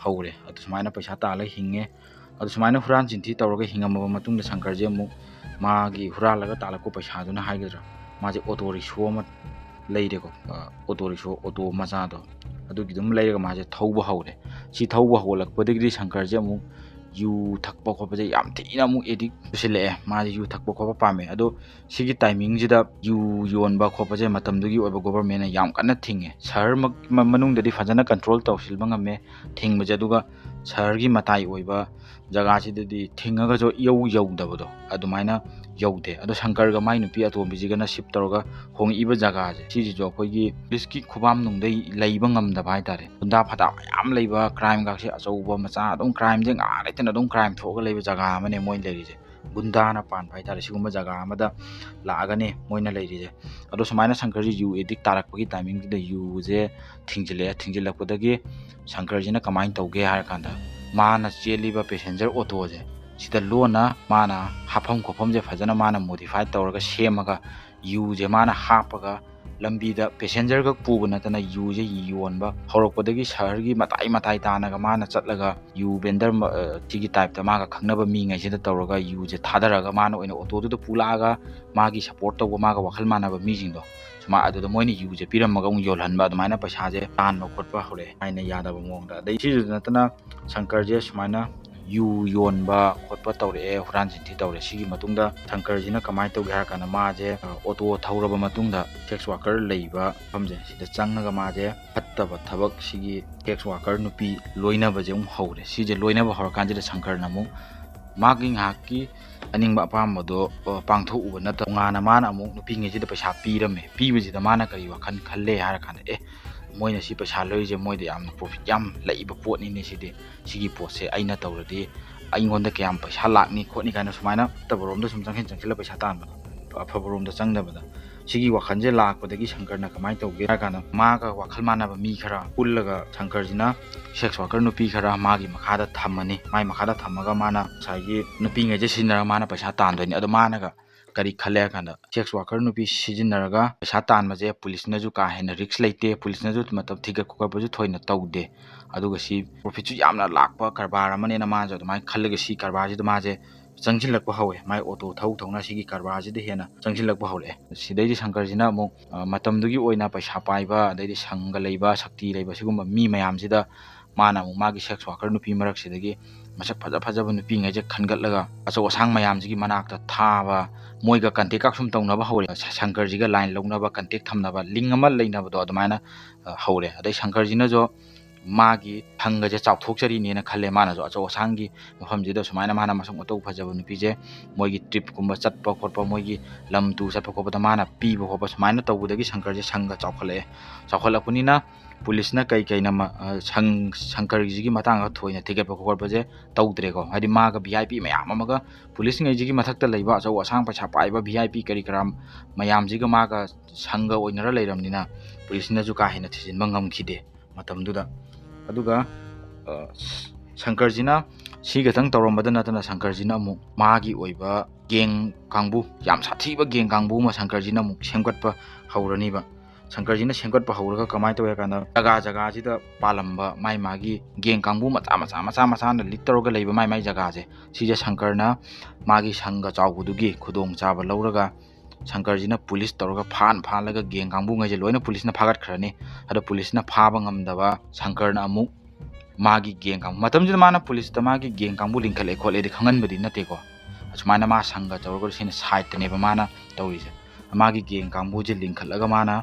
ꯍꯧꯔꯦ꯫ ꯑꯗꯨ ꯁꯨꯃꯥꯏꯅ ꯄꯩꯁꯥ ꯇꯥꯜꯂꯒ ꯍꯤꯡꯉꯦ꯫ ꯑꯗꯨ ꯁꯨꯃꯥꯏꯅ ꯍꯨꯔꯥꯟ ꯆꯤꯟꯊꯤ ꯇꯧꯔꯒ ꯍꯤꯡꯉꯝꯃꯕ ꯃꯇꯨꯡꯗ ꯁꯪꯀꯔꯁꯦ ꯑꯃꯨꯛ ꯃꯥꯒꯤ ꯍꯨꯔꯥꯜꯂꯒ ꯇꯥꯜꯂꯛꯄ ꯄꯩꯁꯥꯗꯨꯅ ꯍꯥꯏꯒꯗ꯭ꯔꯥ, ꯃꯥꯁꯦ ꯑꯣꯇꯣ ꯔꯤꯛꯁꯣ ꯑꯃ ꯂꯩꯔꯦꯀꯣ꯫ ꯑ, ꯑꯣꯇꯣ ꯔꯤꯛꯁꯣ, ꯑꯣꯇꯣ ꯃꯆꯥꯗꯣ, ꯑꯗꯨꯒꯤ ꯑꯗꯨꯝ ꯂꯩꯔꯒ ꯃꯥꯁꯦ ꯊꯧꯕ ꯍꯧꯔꯦ꯫ ꯁꯤ ꯊꯧꯕ ꯍꯧꯒꯠꯂꯛꯄꯗꯒꯤꯗꯤ ꯁꯪꯀꯔꯁꯦ ꯑꯃꯨꯛ ꯌꯨ ꯊꯛꯄ ꯈꯣꯠꯄꯁꯦ ꯌꯥꯝ ꯊꯤꯅ ꯑꯃꯨꯛ addict ꯆꯨꯁꯤꯜꯂꯛꯑꯦ꯫ ꯃꯥꯁꯦ ꯌꯨ ꯊꯛꯄ ꯈꯣꯠꯄ ꯄꯥꯝꯃꯦ꯫ ꯑꯗꯣ ꯁꯤꯒꯤ timingꯁꯤꯗ ꯌꯨ ꯌꯣꯟꯕ ꯈꯣꯠꯄꯁꯦ ꯃꯇꯝꯗꯨꯒꯤ ꯑꯣꯏꯕ governmentꯅ ꯌꯥꯝ ꯀꯟꯅ ꯊꯤꯡꯉꯦ꯫ ꯁꯍꯔ ꯃꯛ-, ꯃ-, ꯃꯅꯨꯡꯗꯗꯤ ꯐꯖꯅ control ꯇꯧꯁꯤꯟꯕ ꯉꯝꯃꯦ ꯊꯤꯡꯕꯁꯦ, ꯑꯗꯨꯒ ꯁꯍꯔꯒꯤ ꯃꯇꯥꯏ ꯑꯣꯏꯕ ꯖꯒꯥꯁꯤꯗꯗꯤ ꯊꯤꯡꯉꯒꯁꯨ ꯏꯌꯧ ꯌꯧꯗꯕꯗꯣ ꯑꯗꯨꯃꯥꯏꯅ ꯌꯧꯗꯦ꯫ ꯑꯗꯣ ꯁꯪꯀꯔꯒ ꯃꯥꯏ ꯅꯨꯄꯤ ꯑꯇꯣꯝꯕꯤꯁꯤꯒꯅ shift ꯇꯧꯔꯒ ꯍꯣꯡꯉꯛꯏꯕ ꯖꯒꯥꯁꯦ, ꯁꯤꯁꯤꯁꯨ ꯑꯩꯈꯣꯏꯒꯤ ꯄꯨꯂꯤꯁꯀꯤ ꯈꯨꯕꯥꯝ ꯅꯨꯡꯗꯩ ꯂꯩꯕ ꯉꯝꯗꯕ ꯍꯥꯏꯇꯥꯔꯦ꯫ ꯒꯨꯟꯗꯥ ꯐꯗꯥ ꯃꯌꯥꯝ ꯂꯩꯕ, crimeꯒꯁꯦ ꯑꯆꯧꯕ ꯃꯆꯥ ꯑꯗꯨꯝ crimeꯁꯦ ꯉꯥꯏꯍꯥꯛ ꯂꯩꯇꯅ ꯑꯗꯨꯝ crime ꯊꯣꯛꯑꯒ ꯂꯩꯕ ꯖꯒꯥ ꯑꯃꯅꯦ ꯃꯣꯏꯅ ꯂꯩꯔꯤꯁꯦ꯫ ꯒꯨꯟꯗꯥꯅ ꯄꯥꯟꯕ ꯍꯥꯏꯇꯥꯔꯦ꯫ ꯁꯤꯒꯨꯝꯕ ꯖꯒꯥ ꯑꯃꯗ ꯂꯥꯛꯑꯒꯅꯦ ꯃꯣꯏꯅ ꯂꯩꯔꯤꯁꯦ꯫ ꯑꯗꯣ ꯁꯨꯃꯥꯏꯅ ꯁꯪꯀꯔꯁꯤ ꯌꯨ addict ꯇꯥꯔꯛꯄꯒꯤ timingꯗꯨꯗ ꯌꯨꯁꯦ ꯊꯤꯡꯖꯤꯜꯂꯛꯑꯦ꯫ ꯊꯤꯡꯖꯤꯜꯂꯛꯄꯗꯒꯤ ꯁꯪꯀꯔꯁꯤꯅ ꯀꯃꯥꯏꯅ ꯇꯧꯒꯦ ꯍꯥꯏꯔ ꯀꯥꯟꯗ, ꯃꯥꯅ ꯆꯦꯜꯂꯤꯕ passenger ꯑꯣꯇꯣꯁꯦ, ꯁꯤꯗ ꯂꯣꯟꯅ ꯃꯥꯅ ꯍꯥꯞꯐꯝ ꯈꯣꯠꯐꯝꯁꯦ ꯐꯖꯅ ꯃꯥꯅ modify ꯇꯧꯔꯒ ꯁꯦꯝꯃꯒ, ꯌꯨꯁꯦ ꯃꯥꯅ ꯍꯥꯞꯄꯒ ꯂꯝꯕꯤꯗ ꯄꯦꯁꯦꯟꯖꯔ ꯈꯛ ꯄꯨꯕ ꯅꯠꯇꯅ ꯌꯨꯁꯦ ꯌꯣꯟꯕ ꯍꯧꯔꯛꯄꯗꯒꯤ ꯁꯍꯔꯒꯤ ꯃꯇꯥꯏ ꯃꯇꯥꯏ ꯇꯥꯅꯒ ꯃꯥꯅ ꯆꯠꯂꯒ ꯌꯨ ꯚꯦꯟꯗꯔ ꯁꯤꯒꯤ ꯇꯥꯏꯞꯇ ꯃꯥꯒ ꯈꯪꯅꯕ ꯃꯤꯉꯩꯁꯤꯗ ꯇꯧꯔꯒ ꯌꯨꯁꯦ ꯊꯥꯗꯔꯒ ꯃꯥꯅ ꯑꯣꯏꯅ ꯑꯣꯇꯣꯗꯨꯗ ꯄꯨꯂꯛꯑꯒ ꯃꯥꯒꯤ ꯁꯞꯄꯣꯔꯠ ꯇꯧꯕ, ꯃꯥꯒ ꯋꯥꯈꯜ ꯃꯥꯟꯅꯕ ꯃꯤꯁꯤꯡꯗꯣ ꯁꯨꯃꯥꯏꯅ ꯑꯗꯨꯗ ꯃꯣꯏꯅ ꯌꯨꯁꯦ ꯄꯤꯔꯝꯃꯒ ꯑꯃꯨꯛ ꯌꯣꯜꯍꯟꯕ, ꯑꯗꯨꯃꯥꯏꯅ ꯄꯩꯁꯥꯁꯦ ꯇꯥꯟꯕ ꯈꯣꯠꯄ ꯍꯧꯔꯛꯑꯦ꯫ ꯑꯩꯅ ꯌꯥꯗꯕ ꯃꯑꯣꯡꯗ꯫ ꯑꯗꯩ ꯁꯤꯗ ꯅꯠꯇꯅ ꯁꯪꯀꯔꯁꯦ ꯁꯨꯃꯥꯏꯅ ꯌꯨ ꯌꯣꯟꯕ ꯈꯣꯠꯄ ꯇꯧꯔꯛꯑꯦ, ꯍꯨꯔꯥꯟ ꯆꯤꯟꯊꯤ ꯇꯧꯔꯦ꯫ ꯁꯤꯒꯤ ꯃꯇꯨꯡꯗ ꯁꯪꯀꯔꯁꯤꯅ ꯀꯃꯥꯏꯅ ꯇꯧꯒꯦ ꯍꯥꯏꯔ ꯀꯥꯟꯗ ꯃꯥꯁꯦ, ꯑ, ꯑꯣꯇꯣ ꯊꯧꯔꯕ ꯃꯇꯨꯡꯗ ꯁꯦꯛꯁ ꯋꯥꯔꯀꯔ ꯂꯩꯕ ꯃꯐꯝꯁꯦ ꯁꯤꯗ ꯆꯪꯉꯒ ꯃꯥꯁꯦ ꯐꯠꯇꯕ ꯊꯕꯛ, ꯁꯤꯒꯤ ꯁꯦꯛꯁ ꯋꯥꯔꯀꯔ ꯅꯨꯄꯤ ꯂꯣꯏꯅꯕꯁꯦ ꯑꯃꯨꯛ ꯍꯧꯔꯦ꯫ ꯁꯤꯁꯦ ꯂꯣꯏꯅꯕ ꯍꯧꯔꯀꯥꯟꯁꯤꯗ ꯁꯪꯀꯔꯅ ꯑꯃꯨꯛ ꯃꯥꯒꯤ ꯉꯥꯏꯍꯥꯛꯀꯤ ꯑꯅꯤꯡꯕ ꯑꯄꯥꯝꯕꯗꯣ, ꯑ, ꯄꯥꯡꯊꯣꯛꯎꯕ ꯅꯠꯇꯕ, ꯇꯣꯉꯥꯟꯅ ꯃꯥꯅ ꯑꯃꯨꯛ ꯅꯨꯄꯤꯉꯩꯁꯤꯗ ꯄꯩꯁꯥ ꯄꯤꯔꯝꯃꯦ꯫ ꯄꯤꯕꯁꯤꯗ ꯃꯥꯅ ꯀꯔꯤ ꯋꯥꯈꯜ ꯈꯜꯂꯦ ꯍꯥꯏꯔ ꯀꯥꯟꯗ, "ꯑꯦ, ꯃꯣꯏꯅ ꯁꯤ ꯄꯩꯁꯥ ꯂꯧꯔꯤꯁꯦ ꯃꯣꯏꯗ ꯌꯥꯝꯅ ꯄ꯭ꯔꯣꯐꯤꯠ ꯌꯥꯝ ꯂꯩꯕ ꯄꯣꯠꯅꯤꯅꯦ ꯁꯤꯗꯤ꯫ ꯁꯤꯒꯤ ꯄꯣꯠꯁꯦ ꯑꯩꯅ ꯇꯧꯔꯗꯤ ꯑꯩꯉꯣꯟꯗ ꯀꯌꯥꯝ ꯄꯩꯁꯥ ꯂꯥꯛꯅꯤ ꯈꯣꯠꯅꯤ" ꯀꯥꯏꯅ ꯁꯨꯃꯥꯏꯅ ꯐꯠꯇꯕꯔꯣꯝꯗ ꯁꯨꯝ ꯆꯪꯁꯤꯟ ꯆꯪꯁꯤꯜꯂ ꯄꯩꯁꯥ ꯇꯥꯟꯕꯗꯣ, ꯑꯐꯕꯔꯣꯝꯗ ꯆꯪꯗꯕꯗ꯫ ꯁꯤꯒꯤ ꯋꯥꯈꯜꯁꯦ ꯂꯥꯛꯄꯗꯒꯤ ꯁꯪꯀꯔꯅ ꯀꯃꯥꯏꯅ ꯇꯧꯒꯦ ꯍꯥꯏꯔ ꯀꯥꯟꯗ, ꯃꯥꯒ ꯋꯥꯈꯜ ꯃꯥꯟꯅꯕ ꯃꯤ ꯈꯔ ꯄꯨꯜꯂꯒ ꯁꯪꯀꯔꯁꯤꯅ ꯁꯦꯛꯁ ꯋꯥꯔꯀꯔ ꯅꯨꯄꯤ ꯈꯔ ꯃꯥꯒꯤ ꯃꯈꯥꯗ ꯊꯝꯃꯅꯤ꯫ ꯃꯥꯒꯤ ꯃꯈꯥꯗ ꯊꯝꯃꯒ ꯃꯥꯅ ꯉꯁꯥꯏꯒꯤ ꯅꯨꯄꯤꯉꯩꯁꯦ ꯁꯤꯖꯤꯟꯅꯔꯒ ꯃꯥꯅ ꯄꯩꯁꯥ ꯇꯥꯟꯗꯣꯏꯅꯤ꯫ ꯑꯗꯣ ꯃꯥꯅꯒ ꯀꯔꯤ ꯈꯜꯂꯦ ꯍꯥꯏ ꯀꯥꯟꯗ, ꯁꯦꯛꯁ ꯋꯥꯔꯀꯔ ꯅꯨꯄꯤ ꯁꯤꯖꯤꯟꯅꯔꯒ ꯄꯩꯁꯥ ꯇꯥꯟꯕꯁꯦ ꯄꯨꯂꯤꯁꯅꯁꯨ ꯀꯥ ꯍꯦꯟꯅ ꯔꯤꯛꯁ ꯂꯩꯇꯦ, ꯄꯨꯂꯤꯁꯅꯁꯨ ꯃꯇꯝ ꯊꯤꯒꯠ ꯈꯣꯀꯠꯄꯁꯨ ꯊꯣꯏꯅ ꯇꯧꯗꯦ꯫ ꯑꯗꯨꯒ ꯁꯤ ꯄ꯭ꯔꯣꯐꯤꯠꯁꯨ ꯌꯥꯝꯅ ꯂꯥꯛꯄ ꯀꯔꯕꯥꯔ ꯑꯃꯅꯦꯅ ꯃꯥꯅꯁꯨ ꯑꯗꯨꯃꯥꯏꯅ ꯈꯜꯂꯒ ꯁꯤ ꯀꯔꯕꯥꯔꯁꯤꯗ ꯃꯥꯁꯦ ꯆꯪꯁꯤꯜꯂꯛꯄ ꯍꯧꯋꯦ꯫ ꯃꯥꯏ ꯑꯣꯇꯣ ꯊꯧ ꯊꯧꯅ ꯁꯤꯒꯤ ꯀꯔꯕꯥꯔꯁꯤꯗ ꯍꯦꯟꯅ ꯆꯪꯁꯤꯜꯂꯛꯄ ꯍꯧꯔꯛꯑꯦ꯫ ꯁꯤꯗꯩꯗꯤ ꯁꯪꯀꯔꯁꯤꯅ ꯑꯃꯨꯛ, ꯑ, ꯃꯇꯝꯗꯨꯒꯤ ꯑꯣꯏꯅ ꯄꯩꯁꯥ ꯄꯥꯏꯕ, ꯑꯗꯩꯗꯤ ꯁꯪꯒ ꯂꯩꯕ, ꯁꯛꯇꯤ ꯂꯩꯕ, ꯁꯤꯒꯨꯝꯕ ꯃꯤ ꯃꯌꯥꯝꯁꯤꯗ ꯃꯥꯅ ꯑꯃꯨꯛ ꯃꯥꯒꯤ ꯁꯦꯛꯁ ꯋꯥꯔꯀꯔ ꯅꯨꯄꯤ ꯃꯔꯛꯁꯤꯗꯒꯤ ꯃꯁꯛ ꯐꯖ ꯐꯖꯕ ꯅꯨꯄꯤꯉꯩꯁꯦ ꯈꯟꯒꯠꯂꯒ ꯑꯆꯧ ꯑꯁꯥꯡ ꯃꯌꯥꯝꯁꯤꯒꯤ ꯃꯅꯥꯛꯇ ꯊꯥꯕ, ꯃꯣꯏꯒ ꯀꯟꯇꯦꯛꯀ ꯁꯨꯝ ꯇꯧꯅꯕ ꯍꯧꯔꯦ꯫ ꯁ-, ꯁꯪꯀꯔꯁꯤꯒ ꯂꯥꯏꯟ ꯂꯧꯅꯕ, ꯀꯟꯇꯦꯛ ꯊꯝꯅꯕ, ꯂꯤꯡ ꯑꯃ ꯂꯩꯅꯕꯗꯣ ꯑꯗꯨꯃꯥꯏꯅ, ꯑ, ꯍꯧꯔꯦ꯫ ꯑꯗꯩ ꯁꯪꯀꯔꯁꯤꯅꯁꯨ ꯃꯥꯒꯤ ꯁꯪꯒꯁꯦ ꯆꯥꯎꯊꯣꯛꯆꯔꯤꯅꯦꯅ ꯈꯜꯂꯦ꯫ ꯃꯥꯅꯁꯨ ꯑꯆꯧ ꯑꯁꯥꯡꯒꯤ ꯃꯐꯝꯁꯤꯗ ꯁꯨꯃꯥꯏꯅ ꯃꯥꯅ ꯃꯁꯛ ꯃꯇꯧ ꯐꯖꯕ ꯅꯨꯄꯤꯁꯦ ꯃꯣꯏꯒꯤ ꯇ꯭ꯔꯤꯞꯀꯨꯝꯕ ꯆꯠꯄ ꯈꯣꯠꯄ, ꯃꯣꯏꯒꯤ ꯂꯝ ꯇꯨ ꯆꯠꯄ ꯈꯣꯠꯄꯗ ꯃꯥꯅ ꯄꯤꯕ ꯈꯣꯠꯄ ꯁꯨꯃꯥꯏꯅ ꯇꯧꯕꯗꯒꯤ ꯁꯪꯀꯔꯁꯦ ꯁꯪꯒ ꯆꯥꯎꯈꯠꯂꯛꯑꯦ꯫ ꯆꯥꯎꯈꯠꯂꯛꯄꯅꯤꯅ ꯄꯨꯂꯤꯁꯅ ꯀꯩ ꯀꯩꯅ ꯃ-, ꯑ, ꯁꯪ-, ꯁꯪꯀꯔꯒꯤꯁꯤꯒꯤ ꯃꯇꯥꯡꯗ ꯊꯣꯏꯅ ꯊꯤꯒꯠꯄ ꯈꯣꯠꯄꯁꯦ ꯇꯧꯗ꯭ꯔꯦꯀꯣ꯫ ꯍꯥꯏꯗꯤ ꯃꯥꯒ ꯚꯤ ꯑꯥꯏ ꯄꯤ ꯃꯌꯥꯝ ꯑꯃꯒ ꯄꯨꯂꯤꯁꯉꯩꯁꯤꯒꯤ ꯃꯊꯛꯇ ꯂꯩꯕ ꯑꯆꯧ ꯑꯁꯥꯡ ꯄꯩꯁꯥ ꯄꯥꯏꯕ ꯚꯤ ꯑꯥꯏ ꯄꯤ ꯀꯔꯤ ꯀꯔꯥ ꯃꯌꯥꯝꯁꯤꯒ ꯃꯥꯒ ꯁꯪꯒ ꯑꯣꯏꯅꯔ ꯂꯩꯔꯕꯅꯤꯅ ꯄꯨꯂꯤꯁꯅꯁꯨ ꯀꯥ ꯍꯦꯟꯅ ꯊꯤꯖꯤꯟꯕ ꯉꯝꯈꯤꯗꯦ ꯃꯇꯝꯗꯨꯗ꯫ ꯑꯗꯨꯒ, ꯑ, ꯁꯪꯀꯔꯁꯤꯅ ꯁꯤ ꯈꯛꯇꯪ ꯇꯧꯔꯝꯕꯗ ꯅꯠꯇꯅ ꯁꯪꯀꯔꯁꯤꯅ ꯑꯃꯨꯛ ꯃꯥꯒꯤ ꯑꯣꯏꯕ ꯒꯦꯡ ꯀꯥꯡꯕꯨ, ꯌꯥꯝ ꯁꯥꯊꯤꯕ ꯒꯦꯡ ꯀꯥꯡꯕꯨ ꯑꯃ ꯁꯪꯀꯔꯁꯤꯅ ꯑꯃꯨꯛ ꯁꯦꯝꯒꯠꯄ ꯍꯧꯔꯅꯤꯕ꯫ ꯁꯪꯀꯔꯁꯤꯅ ꯁꯦꯝꯒꯠꯄ ꯍꯧꯔꯒ ꯀꯃꯥꯏꯅ ꯇꯧꯏ ꯍꯥꯏ ꯀꯥꯟꯗ, ꯖꯒꯥ ꯖꯒꯥꯁꯤꯗ ꯄꯥꯜꯂꯝꯕ ꯃꯥꯏ ꯃꯥꯒꯤ ꯒꯦꯡ ꯀꯥꯡꯕꯨ ꯃꯆꯥ ꯃꯆꯥ ꯃꯆꯥ ꯃꯆꯥꯅ ꯂꯤꯠ ꯇꯧꯔꯒ ꯂꯩꯕ ꯃꯥꯏ ꯃꯥꯏ ꯖꯒꯥꯁꯦ, ꯁꯤꯁꯦ ꯁꯪꯀꯔꯅ ꯃꯥꯒꯤ ꯁꯪꯒ ꯆꯥꯎꯕꯗꯨꯒꯤ ꯈꯨꯗꯣꯡꯆꯥꯕ ꯂꯧꯔꯒ, ꯁꯪꯀꯔꯁꯤꯅ ꯄꯨꯂꯤꯁ ꯇꯧꯔꯒ ꯐꯥꯟ ꯐꯥꯜꯂꯒ ꯒꯦꯡ ꯀꯥꯡꯕꯨꯉꯩꯁꯦ ꯂꯣꯏꯅ ꯄꯨꯂꯤꯁꯅ ꯐꯥꯒꯠꯈ꯭ꯔꯅꯤ꯫ ꯑꯗꯣ ꯄꯨꯂꯤꯁꯅ ꯐꯥꯕ ꯉꯝꯗꯕ ꯁꯪꯀꯔꯅ ꯑꯃꯨꯛ ꯃꯥꯒꯤ ꯒꯦꯡ ꯀꯥꯡꯕꯨ, ꯃꯇꯝꯁꯤꯗ ꯃꯥꯅ ꯄꯨꯂꯤꯁꯇ ꯃꯥꯒꯤ ꯒꯦꯡ ꯀꯥꯡꯕꯨ ꯂꯤꯡꯈꯠꯂꯦ ꯈꯣꯠꯂꯦꯗꯤ ꯈꯪꯍꯟꯕꯗꯤ ꯅꯠꯇꯦꯀꯣ꯫ ꯑꯁꯨꯃꯥꯏꯅ ꯃꯥ ꯁꯪꯒ ꯇꯧꯔꯒ ꯁꯤꯅ ꯁꯥꯏꯠꯇꯅꯦꯕ ꯃꯥꯅ ꯇꯧꯔꯤꯁꯦ꯫ ꯃꯥꯒꯤ ꯒꯦꯡ ꯀꯥꯡꯕꯨꯁꯦ ꯂꯤꯡꯈꯠꯂꯒ ꯃꯥꯅ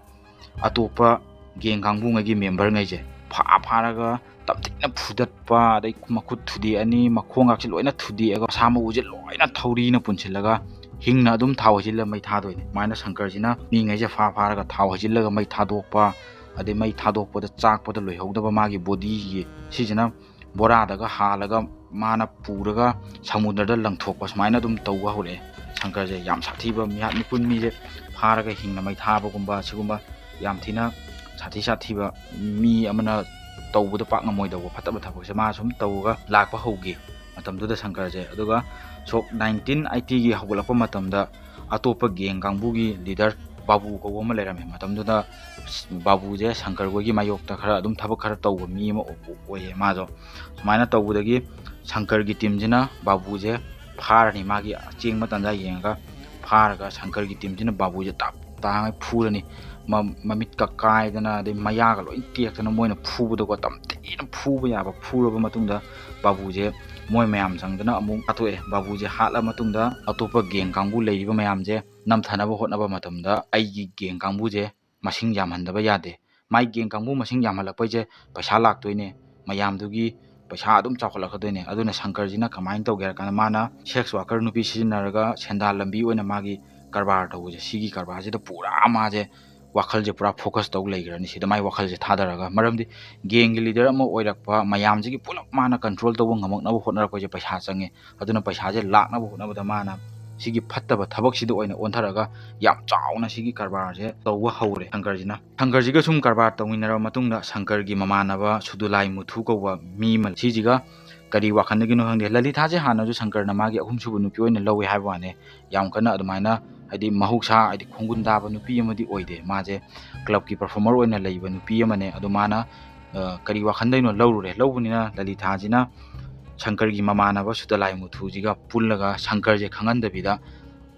ꯑꯇꯣꯞꯄ ꯒꯦꯡ ꯀꯥꯡꯕꯨꯉꯩꯒꯤ ꯃꯦꯝꯕꯔꯉꯩꯁꯦ ꯐꯥ ꯐꯥꯔꯒ ꯇꯝꯊꯤꯅ ꯐꯨꯗꯠꯄ, ꯑꯗꯩ ꯃꯈꯨꯠ ꯊꯨꯗꯦꯛꯑꯅꯤ, ꯃꯈꯣꯡꯒꯥꯛꯁꯦ ꯂꯣꯏꯅ ꯊꯨꯗꯦꯛꯑꯒ ꯃꯁꯥ ꯃꯎꯁꯦ ꯂꯣꯏꯅ ꯊꯧꯔꯤꯅ ꯄꯨꯟꯁꯤꯜꯂꯒ ꯍꯤꯡꯅ ꯑꯗꯨꯝ ꯊꯥꯎ ꯍꯩꯖꯤꯜꯂ ꯃꯩ ꯊꯥꯗꯣꯏꯅꯦ꯫ ꯑꯗꯨꯃꯥꯏꯅ ꯁꯪꯀꯔꯁꯤꯅ ꯃꯤꯉꯩꯁꯦ ꯐꯥ ꯐꯥꯔꯒ ꯊꯥꯎ ꯍꯩꯖꯤꯜꯂꯒ ꯃꯩ ꯊꯥꯗꯣꯛꯄ, ꯑꯗꯩ ꯃꯩ ꯊꯥꯗꯣꯛꯄꯗ ꯆꯥꯛꯄꯗ ꯂꯣꯏꯍꯧꯗꯕ ꯃꯥꯒꯤ ꯕꯣꯗꯤꯒꯤ, ꯁꯤꯁꯤꯅ ꯕꯣꯔꯥꯗꯒ ꯍꯥꯜꯂꯒ ꯃꯥꯅ ꯄꯨꯔꯒ ꯁꯃꯨꯗ꯭ꯔꯗ ꯂꯪꯊꯣꯛꯄ, ꯁꯨꯃꯥꯏꯅ ꯑꯗꯨꯝ ꯇꯧꯕ ꯍꯧꯔꯛꯑꯦ꯫ ꯁꯪꯀꯔꯁꯦ ꯌꯥꯝ ꯁꯥꯊꯤꯕ ꯃꯤꯍꯥꯠ ꯃꯤꯄꯨꯟ, ꯃꯤꯁꯦ ꯐꯥꯔꯒ ꯍꯤꯡꯅ ꯃꯩ ꯊꯥꯕꯒꯨꯝꯕ, ꯁꯤꯒꯨꯝꯕ ꯌꯥꯝ ꯊꯤꯅ ꯁꯥꯊꯤ ꯁꯥꯊꯤꯕ, ꯃꯤ ꯑꯃꯅ ꯇꯧꯕꯗ ꯄꯥꯛ ꯉꯝꯃꯣꯏꯗꯧꯕ ꯐꯠꯇꯕ ꯊꯕꯛꯁꯦ ꯃꯥ ꯁꯨꯝ ꯇꯧꯔꯒ ꯂꯥꯛꯄ ꯍꯧꯈꯤ ꯃꯇꯝꯗꯨꯗ ꯁꯪꯀꯔꯁꯦ꯫ ꯑꯗꯨꯒ ꯁꯣꯛ ꯅꯥꯏꯟꯇꯤꯟ ꯑꯩꯠꯇꯤꯒꯤ ꯍꯧꯒꯠꯂꯛꯄ ꯃꯇꯝꯗ ꯑꯇꯣꯞꯄ ꯒꯦꯡ ꯀꯥꯡꯕꯨꯒꯤ ꯂꯤꯗꯔ ꯕꯥꯕꯨ ꯀꯧꯕ ꯑꯃ ꯂꯩꯔꯝꯃꯦ꯫ ꯃꯇꯝꯗꯨꯗ ꯕꯥꯕꯨꯁꯦ ꯁꯪꯀꯔ ꯍꯣꯏꯒꯤ ꯃꯥꯌꯣꯛꯇ ꯈꯔ ꯑꯗꯨꯝ ꯊꯕꯛ ꯈꯔ ꯇꯧꯕ ꯃꯤ ꯑꯃ ꯑꯣꯏꯌꯦ ꯃꯥꯗꯣ꯫ ꯁꯨꯃꯥꯏꯅ ꯇꯧꯕꯗꯒꯤ ꯁꯪꯀꯔꯒꯤ ꯇꯤꯝꯁꯤꯅ ꯕꯥꯕꯨꯁꯦ ꯐꯥꯔꯅꯤ, ꯃꯥꯒꯤ ꯑꯆꯦꯡꯕ ꯇꯥꯟꯖꯥ ꯌꯦꯡꯉꯒ ꯐꯥꯔꯒ ꯁꯪꯀꯔꯒꯤ ꯇꯤꯝꯁꯤꯅ ꯕꯥꯕꯨꯁꯦ ꯇꯞ ꯇꯥꯉꯩ ꯐꯨꯔꯅꯤ꯫ ꯃ-, ꯃꯃꯤꯠꯀ ꯀꯥꯏꯗꯅ, ꯑꯗꯩ ꯃꯌꯥꯒ ꯂꯣꯏ ꯇꯦꯛꯇꯅ ꯃꯣꯏꯅ ꯐꯨꯕꯗꯀꯣ, ꯇꯝꯊꯤꯅ ꯐꯨꯕ ꯌꯥꯕ ꯐꯨꯔꯕ ꯃꯇꯨꯡꯗ ꯕꯥꯕꯨꯁꯦ ꯃꯣꯏ ꯃꯌꯥꯝ ꯆꯪꯗꯅ ꯑꯃꯨꯛ ꯍꯥꯠꯇꯣꯛꯑꯦ꯫ ꯕꯥꯕꯨꯁꯦ ꯍꯥꯠꯂ ꯃꯇꯨꯡꯗ ꯑꯇꯣꯞꯄ ꯒꯦꯡ ꯀꯥꯡꯕꯨ ꯂꯩꯔꯤꯕ ꯃꯌꯥꯝꯁꯦ ꯅꯝꯊꯅꯕ ꯍꯣꯠꯅꯕ ꯃꯇꯝꯗ ꯑꯩꯒꯤ ꯒꯦꯡ ꯀꯥꯡꯕꯨꯁꯦ ꯃꯁꯤꯡ ꯌꯥꯝꯍꯟꯗꯕ ꯌꯥꯗꯦ꯫ ꯃꯥꯏ ꯒꯦꯡ ꯀꯥꯡꯕꯨ ꯃꯁꯤꯡ ꯌꯥꯝꯍꯜꯂꯛꯄꯩꯁꯦ ꯄꯩꯁꯥ ꯂꯥꯛꯇꯣꯏꯅꯦ, ꯃꯌꯥꯝꯗꯨꯒꯤ ꯄꯩꯁꯥ ꯑꯗꯨꯝ ꯆꯥꯎꯈꯠꯂꯛꯀꯗꯣꯏꯅꯦ꯫ ꯑꯗꯨꯅ ꯁꯪꯀꯔꯁꯤꯅ ꯀꯃꯥꯏꯅ ꯇꯧꯒꯦ ꯍꯥꯏꯔ ꯀꯥꯟꯗ, ꯃꯥꯅ ꯁꯦꯛꯁ ꯋꯥꯔꯀꯔ ꯅꯨꯄꯤ ꯁꯤꯖꯤꯟꯅꯔꯒ ꯁꯦꯟꯗꯥꯟ ꯂꯝꯕꯤ ꯑꯣꯏꯅ ꯃꯥꯒꯤ ꯀꯔꯕꯥꯔ ꯇꯧꯕꯁꯦ, ꯁꯤꯒꯤ ꯀꯔꯕꯥꯔꯁꯤꯗ ꯄꯨꯔꯥ ꯃꯥꯁꯦ ꯋꯥꯈꯜꯁꯦ ꯄꯨꯔꯥ ꯐꯣꯀꯁ ꯇꯧ ꯂꯩꯈ꯭ꯔꯅꯤ꯫ ꯁꯤꯗ ꯃꯥꯏ ꯋꯥꯈꯜꯁꯦ ꯊꯥꯗꯔꯒ, ꯃꯔꯝꯗꯤ ꯒꯦꯡꯒꯤ ꯂꯤꯗꯔ ꯑꯃ ꯑꯣꯏꯔꯛꯄ, ꯃꯌꯥꯝꯁꯤꯒꯤ ꯄꯨꯂꯞ ꯃꯥꯅ ꯀꯟꯇ꯭ꯔꯣꯜ ꯇꯧꯕ ꯉꯝꯃꯛꯅꯕ ꯍꯣꯠꯅꯔꯛꯄꯁꯦ ꯄꯩꯁꯥ ꯆꯪꯉꯦ꯫ ꯑꯗꯨꯅ ꯄꯩꯁꯥꯁꯦ ꯂꯥꯛꯅꯕ ꯍꯣꯠꯅꯕꯗ ꯃꯥꯅ ꯁꯤꯒꯤ ꯐꯠꯇꯕ ꯊꯕꯛꯁꯤꯗ ꯑꯣꯏꯅ ꯑꯣꯟꯊꯔꯒ ꯌꯥꯝ ꯆꯥꯎꯅ ꯁꯤꯒꯤ ꯀꯔꯕꯥꯔꯁꯦ ꯇꯧꯕ ꯍꯧꯔꯦ ꯁꯪꯀꯔꯁꯤꯅ꯫ ꯁꯪꯀꯔꯁꯤꯒ ꯁꯨꯝ ꯀꯔꯕꯥꯔ ꯇꯧꯃꯤꯟꯅꯔꯕ ꯃꯇꯨꯡꯗ ꯁꯪꯀꯔꯒꯤ ꯃꯃꯥꯟꯅꯕ ꯁꯨꯗꯨꯂꯥꯏ ꯃꯨꯊꯨ ꯀꯧꯕ ꯃꯤ ꯑꯃ, ꯁꯤꯁꯤꯒ ꯀꯔꯤ ꯋꯥꯈꯜꯗꯒꯤꯅꯣ ꯈꯪꯗꯦ, ꯂꯂꯤꯊꯥꯁꯦ ꯍꯥꯟꯅꯁꯨ ꯁꯪꯀꯔꯅ ꯃꯥꯒꯤ ꯑꯍꯨꯝꯁꯨꯕ ꯅꯨꯄꯤ ꯑꯣꯏꯅ ꯂꯧꯋꯦ ꯍꯥꯏꯕ ꯋꯥꯅꯦ꯫ ꯌꯥꯝ ꯀꯟꯅ ꯑꯗꯨꯃꯥꯏꯅ ꯍꯥꯏꯗꯤ ꯃꯍꯧꯁꯥ ꯍꯥꯏꯗꯤ ꯈꯣꯡꯒꯨꯟ ꯇꯥꯕ ꯅꯨꯄꯤ ꯑꯃꯗꯤ ꯑꯣꯏꯗꯦ꯫ ꯃꯥꯁꯦ ꯀ꯭ꯂꯕꯀꯤ ꯄꯔꯐꯣꯔꯃꯔ ꯑꯣꯏꯅ ꯂꯩꯕ ꯅꯨꯄꯤ ꯑꯃꯅꯦ꯫ ꯑꯗꯣ ꯃꯥꯅ ꯀꯔꯤ ꯋꯥꯈꯜꯗꯩꯅꯣ ꯂꯧꯔꯨꯔꯦ꯫ ꯂꯧꯕꯅꯤꯅ ꯂꯂꯤꯊꯥꯁꯤꯅ ꯁꯪꯀꯔꯒꯤ ꯃꯃꯥꯟꯅꯕ ꯁꯨꯇꯂꯥꯏ ꯃꯨꯊꯨꯁꯤꯒ ꯄꯨꯜꯂꯒ ꯁꯪꯀꯔꯁꯦ ꯈꯪꯍꯟꯗꯕꯤꯗ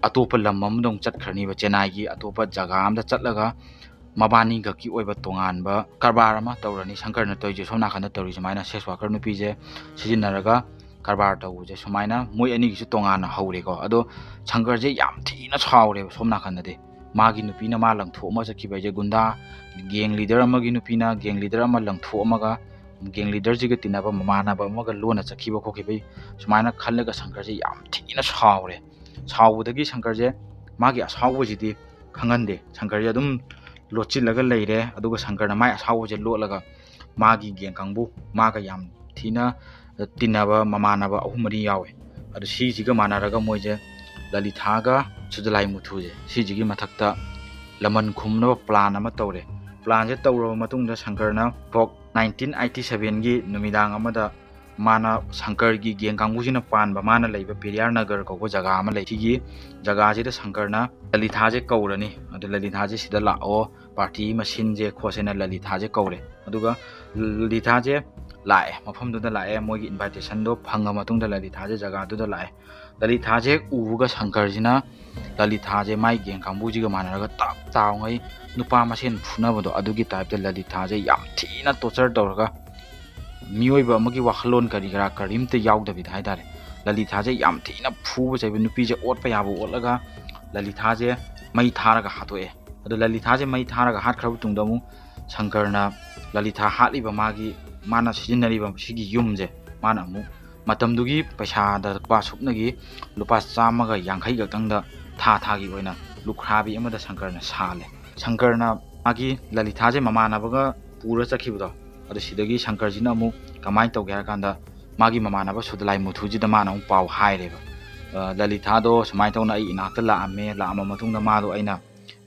ꯑꯇꯣꯞꯄ ꯂꯝ ꯑꯃꯗ ꯑꯃꯨꯛ ꯆꯠꯈ꯭ꯔꯅꯤꯕ, ꯆꯦꯟꯅꯥꯏꯒꯤ ꯑꯇꯣꯞꯄ ꯖꯒꯥ ꯑꯃꯗ ꯆꯠꯂꯒ ꯃꯕꯥꯅꯤ ꯈꯛꯀꯤ ꯑꯣꯏꯕ ꯇꯣꯉꯥꯟꯕ ꯀꯔꯕꯥꯔ ꯑꯃ ꯇꯧꯔꯅꯤ꯫ ꯁꯪꯀꯔꯅ ꯇꯧꯔꯤꯁꯦ ꯁꯣꯝ ꯅꯥꯀꯟꯗ ꯇꯧꯔꯤ ꯁꯨꯃꯥꯏꯅ ꯁꯦꯛꯁ ꯋꯥꯔꯀꯔ ꯅꯨꯄꯤꯁꯦ ꯁꯤꯖꯤꯟꯅꯔꯒ ꯀꯔꯕꯥꯔ ꯇꯧꯕꯁꯦ ꯁꯨꯃꯥꯏꯅ ꯃꯣꯏ ꯑꯅꯤꯒꯤꯁꯨ ꯇꯣꯉꯥꯟꯅ ꯍꯧꯔꯦꯀꯣ꯫ ꯑꯗꯣ ꯁꯪꯀꯔꯁꯦ ꯌꯥꯝ ꯊꯤꯅ ꯁꯥꯎꯔꯦꯕ ꯁꯣꯝ ꯅꯥꯀꯟꯗꯗꯤ꯫ ꯃꯥꯒꯤ ꯅꯨꯄꯤꯅ ꯃꯥ ꯂꯪꯊꯣꯛꯑꯃ ꯆꯠꯈꯤꯕ ꯍꯥꯏꯁꯦ, ꯒꯨꯟꯗꯥ ꯒꯦꯡ ꯂꯤꯗꯔ ꯑꯃꯒꯤ ꯅꯨꯄꯤꯅ ꯒꯦꯡ ꯂꯤꯗꯔ ꯑꯃ ꯂꯪꯊꯣꯛꯑꯝꯃꯒ ꯒꯦꯡ ꯂꯤꯗꯔꯁꯤꯒ ꯇꯤꯟꯅꯕ ꯃꯃꯥꯟꯅꯕ ꯑꯃꯒ ꯂꯣꯟꯅ ꯆꯠꯈꯤꯕ ꯈꯣꯠꯈꯤꯕ, ꯁꯨꯃꯥꯏꯅ ꯈꯜꯂꯒ ꯁꯪꯀꯔꯁꯦ ꯌꯥꯝ ꯊꯤꯅ ꯁꯥꯎꯔꯦ꯫ ꯁꯥꯎꯕꯗꯒꯤ ꯁꯪꯀꯔꯁꯦ ꯃꯥꯒꯤ ꯑꯁꯥꯎꯕꯁꯤꯗꯤ ꯈꯪꯍꯟꯗꯦ꯫ ꯁꯪꯀꯔꯁꯦ ꯑꯗꯨꯝ ꯂꯣꯠꯁꯤꯜꯂꯒ ꯂꯩꯔꯦ꯫ ꯑꯗꯨꯒ ꯁꯪꯀꯔꯅ ꯃꯥꯏ ꯑꯁꯥꯎꯕꯁꯦ ꯂꯣꯠꯂꯒ ꯃꯥꯒꯤ ꯒꯦꯡ ꯀꯥꯡꯕꯨ, ꯃꯥꯒ ꯌꯥꯝ ꯊꯤꯅ ꯇꯤꯟꯅꯕ ꯃꯃꯥꯟꯅꯕ ꯑꯍꯨꯝ ꯃꯔꯤ ꯌꯥꯎꯋꯦ꯫ ꯑꯗꯨ ꯁꯤꯁꯤꯒ ꯃꯥꯟꯅꯔꯒ ꯃꯣꯏꯁꯦ ꯂꯂꯤꯊꯥꯒ ꯁꯨꯗꯂꯥꯏ ꯃꯨꯊꯨꯁꯦ ꯁꯤꯁꯤꯒꯤ ꯃꯊꯛꯇ ꯂꯃꯟ ꯈꯨꯝꯅꯕ ꯄ꯭ꯂꯥꯟ ꯑꯃ ꯇꯧꯔꯦ꯫ ꯄ꯭ꯂꯥꯟꯁꯦ ꯇꯧꯔꯕ ꯃꯇꯨꯡꯗ ꯁꯪꯀꯔꯅ ꯁꯣꯛ ꯅꯥꯏꯟꯇꯤꯟ ꯑꯩꯠꯇꯤ ꯁꯚꯦꯟꯒꯤ ꯅꯨꯃꯤꯗꯥꯡ ꯑꯃꯗ ꯃꯥꯅ ꯁꯪꯀꯔꯒꯤ ꯒꯦꯡ ꯀꯥꯡꯕꯨꯁꯤꯅ ꯄꯥꯟꯕ ꯃꯥꯅ ꯂꯩꯕ ꯄꯦꯔꯤꯌꯥꯔ ꯅꯒꯔ ꯀꯧꯕ ꯖꯒꯥ ꯑꯃ ꯂꯩ꯫ ꯁꯤꯒꯤ ꯖꯒꯥꯁꯤꯗ ꯁꯪꯀꯔꯅ ꯂꯂꯤꯊꯥꯁꯦ ꯀꯧꯔꯅꯤ꯫ ꯑꯗꯨ ꯂꯂꯤꯊꯥꯁꯦ ꯁꯤꯗ ꯂꯥꯛꯑꯣ, ꯄꯥꯔꯇꯤ ꯑꯃ ꯁꯤꯟꯁꯦ ꯈꯣꯠꯁꯦꯅ ꯂꯂꯤꯊꯥꯁꯦ ꯀꯧꯔꯦ꯫ ꯑꯗꯨꯒ ꯂꯂꯤꯊꯥꯁꯦ ꯂꯥꯛꯑꯦ, ꯃꯐꯝꯗꯨꯗ ꯂꯥꯛꯑꯦ꯫ ꯃꯣꯏꯒꯤ ꯏꯟꯚꯥꯏꯇꯦꯁꯟꯗꯣ ꯐꯪꯉ ꯃꯇꯨꯡꯗ ꯂꯂꯤꯊꯥꯁꯦ ꯖꯒꯥꯗꯨꯗ ꯂꯥꯛꯑꯦ꯫ ꯂꯂꯤꯊꯥꯁꯦ ꯍꯦꯛ ꯎꯕꯒ ꯁꯪꯀꯔꯁꯤꯅ ꯂꯂꯤꯊꯥꯁꯦ ꯃꯥꯏ ꯒꯦꯡ ꯀꯥꯡꯕꯨꯁꯤꯒ ꯃꯥꯟꯅꯔꯒ ꯇꯞ ꯇꯥꯎꯉꯩ ꯅꯨꯄꯥ ꯃꯁꯦꯟ ꯐꯨꯅꯕꯗꯣ ꯑꯗꯨꯒꯤ ꯇꯥꯏꯞꯇ ꯂꯂꯤꯊꯥꯁꯦ ꯌꯥꯝ ꯊꯤꯅ ꯇꯣꯔꯆꯔ ꯇꯧꯔꯒ ꯃꯤꯑꯣꯏꯕ ꯑꯃꯒꯤ ꯋꯥꯈꯜꯂꯣꯟ ꯀꯔꯤ ꯀꯔꯥ ꯀꯔꯤꯝꯇ ꯌꯥꯎꯗꯕꯤꯗ ꯍꯥꯏꯇꯥꯔꯦ, ꯂꯂꯤꯊꯥꯁꯦ ꯌꯥꯝ ꯊꯤꯅ ꯐꯨꯕ ꯆꯩꯕ, ꯅꯨꯄꯤꯁꯦ ꯑꯣꯠꯄ ꯌꯥꯕ ꯑꯣꯠꯂꯒ ꯂꯂꯤꯊꯥꯁꯦ ꯃꯩ ꯊꯥꯔꯒ ꯍꯥꯠꯇꯣꯛꯑꯦ꯫ ꯑꯗꯣ ꯂꯂꯤꯊꯥꯁꯦ ꯃꯩ ꯊꯥꯔꯒ ꯍꯥꯠꯈ꯭ꯔꯕ ꯇꯨꯡꯗ ꯑꯃꯨꯛ ꯁꯪꯀꯔꯅ ꯂꯂꯤꯊꯥ ꯍꯥꯠꯂꯤꯕ ꯃꯥꯒꯤ, ꯃꯥꯅ ꯁꯤꯖꯤꯟꯅꯔꯤꯕ ꯁꯤꯒꯤ ꯌꯨꯝꯁꯦ ꯃꯥꯅ ꯑꯃꯨꯛ ꯃꯇꯝꯗꯨꯒꯤ ꯄꯩꯁꯥꯗ ꯂꯨꯄꯥ ꯁꯨꯞꯅꯒꯤ ꯂꯨꯄꯥ ꯆꯥꯝꯃꯒ ꯌꯥꯡꯈꯩ ꯈꯛꯇꯪꯗ ꯊꯥ ꯊꯥꯒꯤ ꯑꯣꯏꯅ ꯂꯨꯈ꯭ꯔꯥꯕꯤ ꯑꯃꯗ ꯁꯪꯀꯔꯅ ꯁꯥꯜꯂꯦ꯫ ꯁꯪꯀꯔꯅ ꯃꯥꯒꯤ ꯂꯂꯤꯊꯥꯁꯦ ꯃꯃꯥꯟꯅꯕꯒ ꯄꯨꯔ ꯆꯠꯈꯤꯕꯗꯣ, ꯑꯗꯨ ꯁꯤꯗꯒꯤ ꯁꯪꯀꯔꯁꯤꯅ ꯑꯃꯨꯛ ꯀꯃꯥꯏꯅ ꯇꯧꯒꯦ ꯍꯥꯏꯔ ꯀꯥꯟꯗ ꯃꯥꯒꯤ ꯃꯃꯥꯟꯅꯕ ꯁꯨꯗꯂꯥꯏ ꯃꯨꯊꯨꯁꯤꯗ ꯃꯥꯅ ꯑꯃꯨꯛ ꯄꯥꯎ ꯍꯥꯏꯔꯦꯕ, "ꯑ, ꯂꯂꯤꯊꯥꯗꯣ ꯁꯨꯃꯥꯏꯅ ꯇꯧꯅ ꯑꯩ ꯏꯅꯥꯛꯇ ꯂꯥꯛꯑꯝꯃꯦ, ꯂꯥꯛꯑꯝꯃ ꯃꯇꯨꯡꯗ ꯃꯥꯗꯣ ꯑꯩꯅ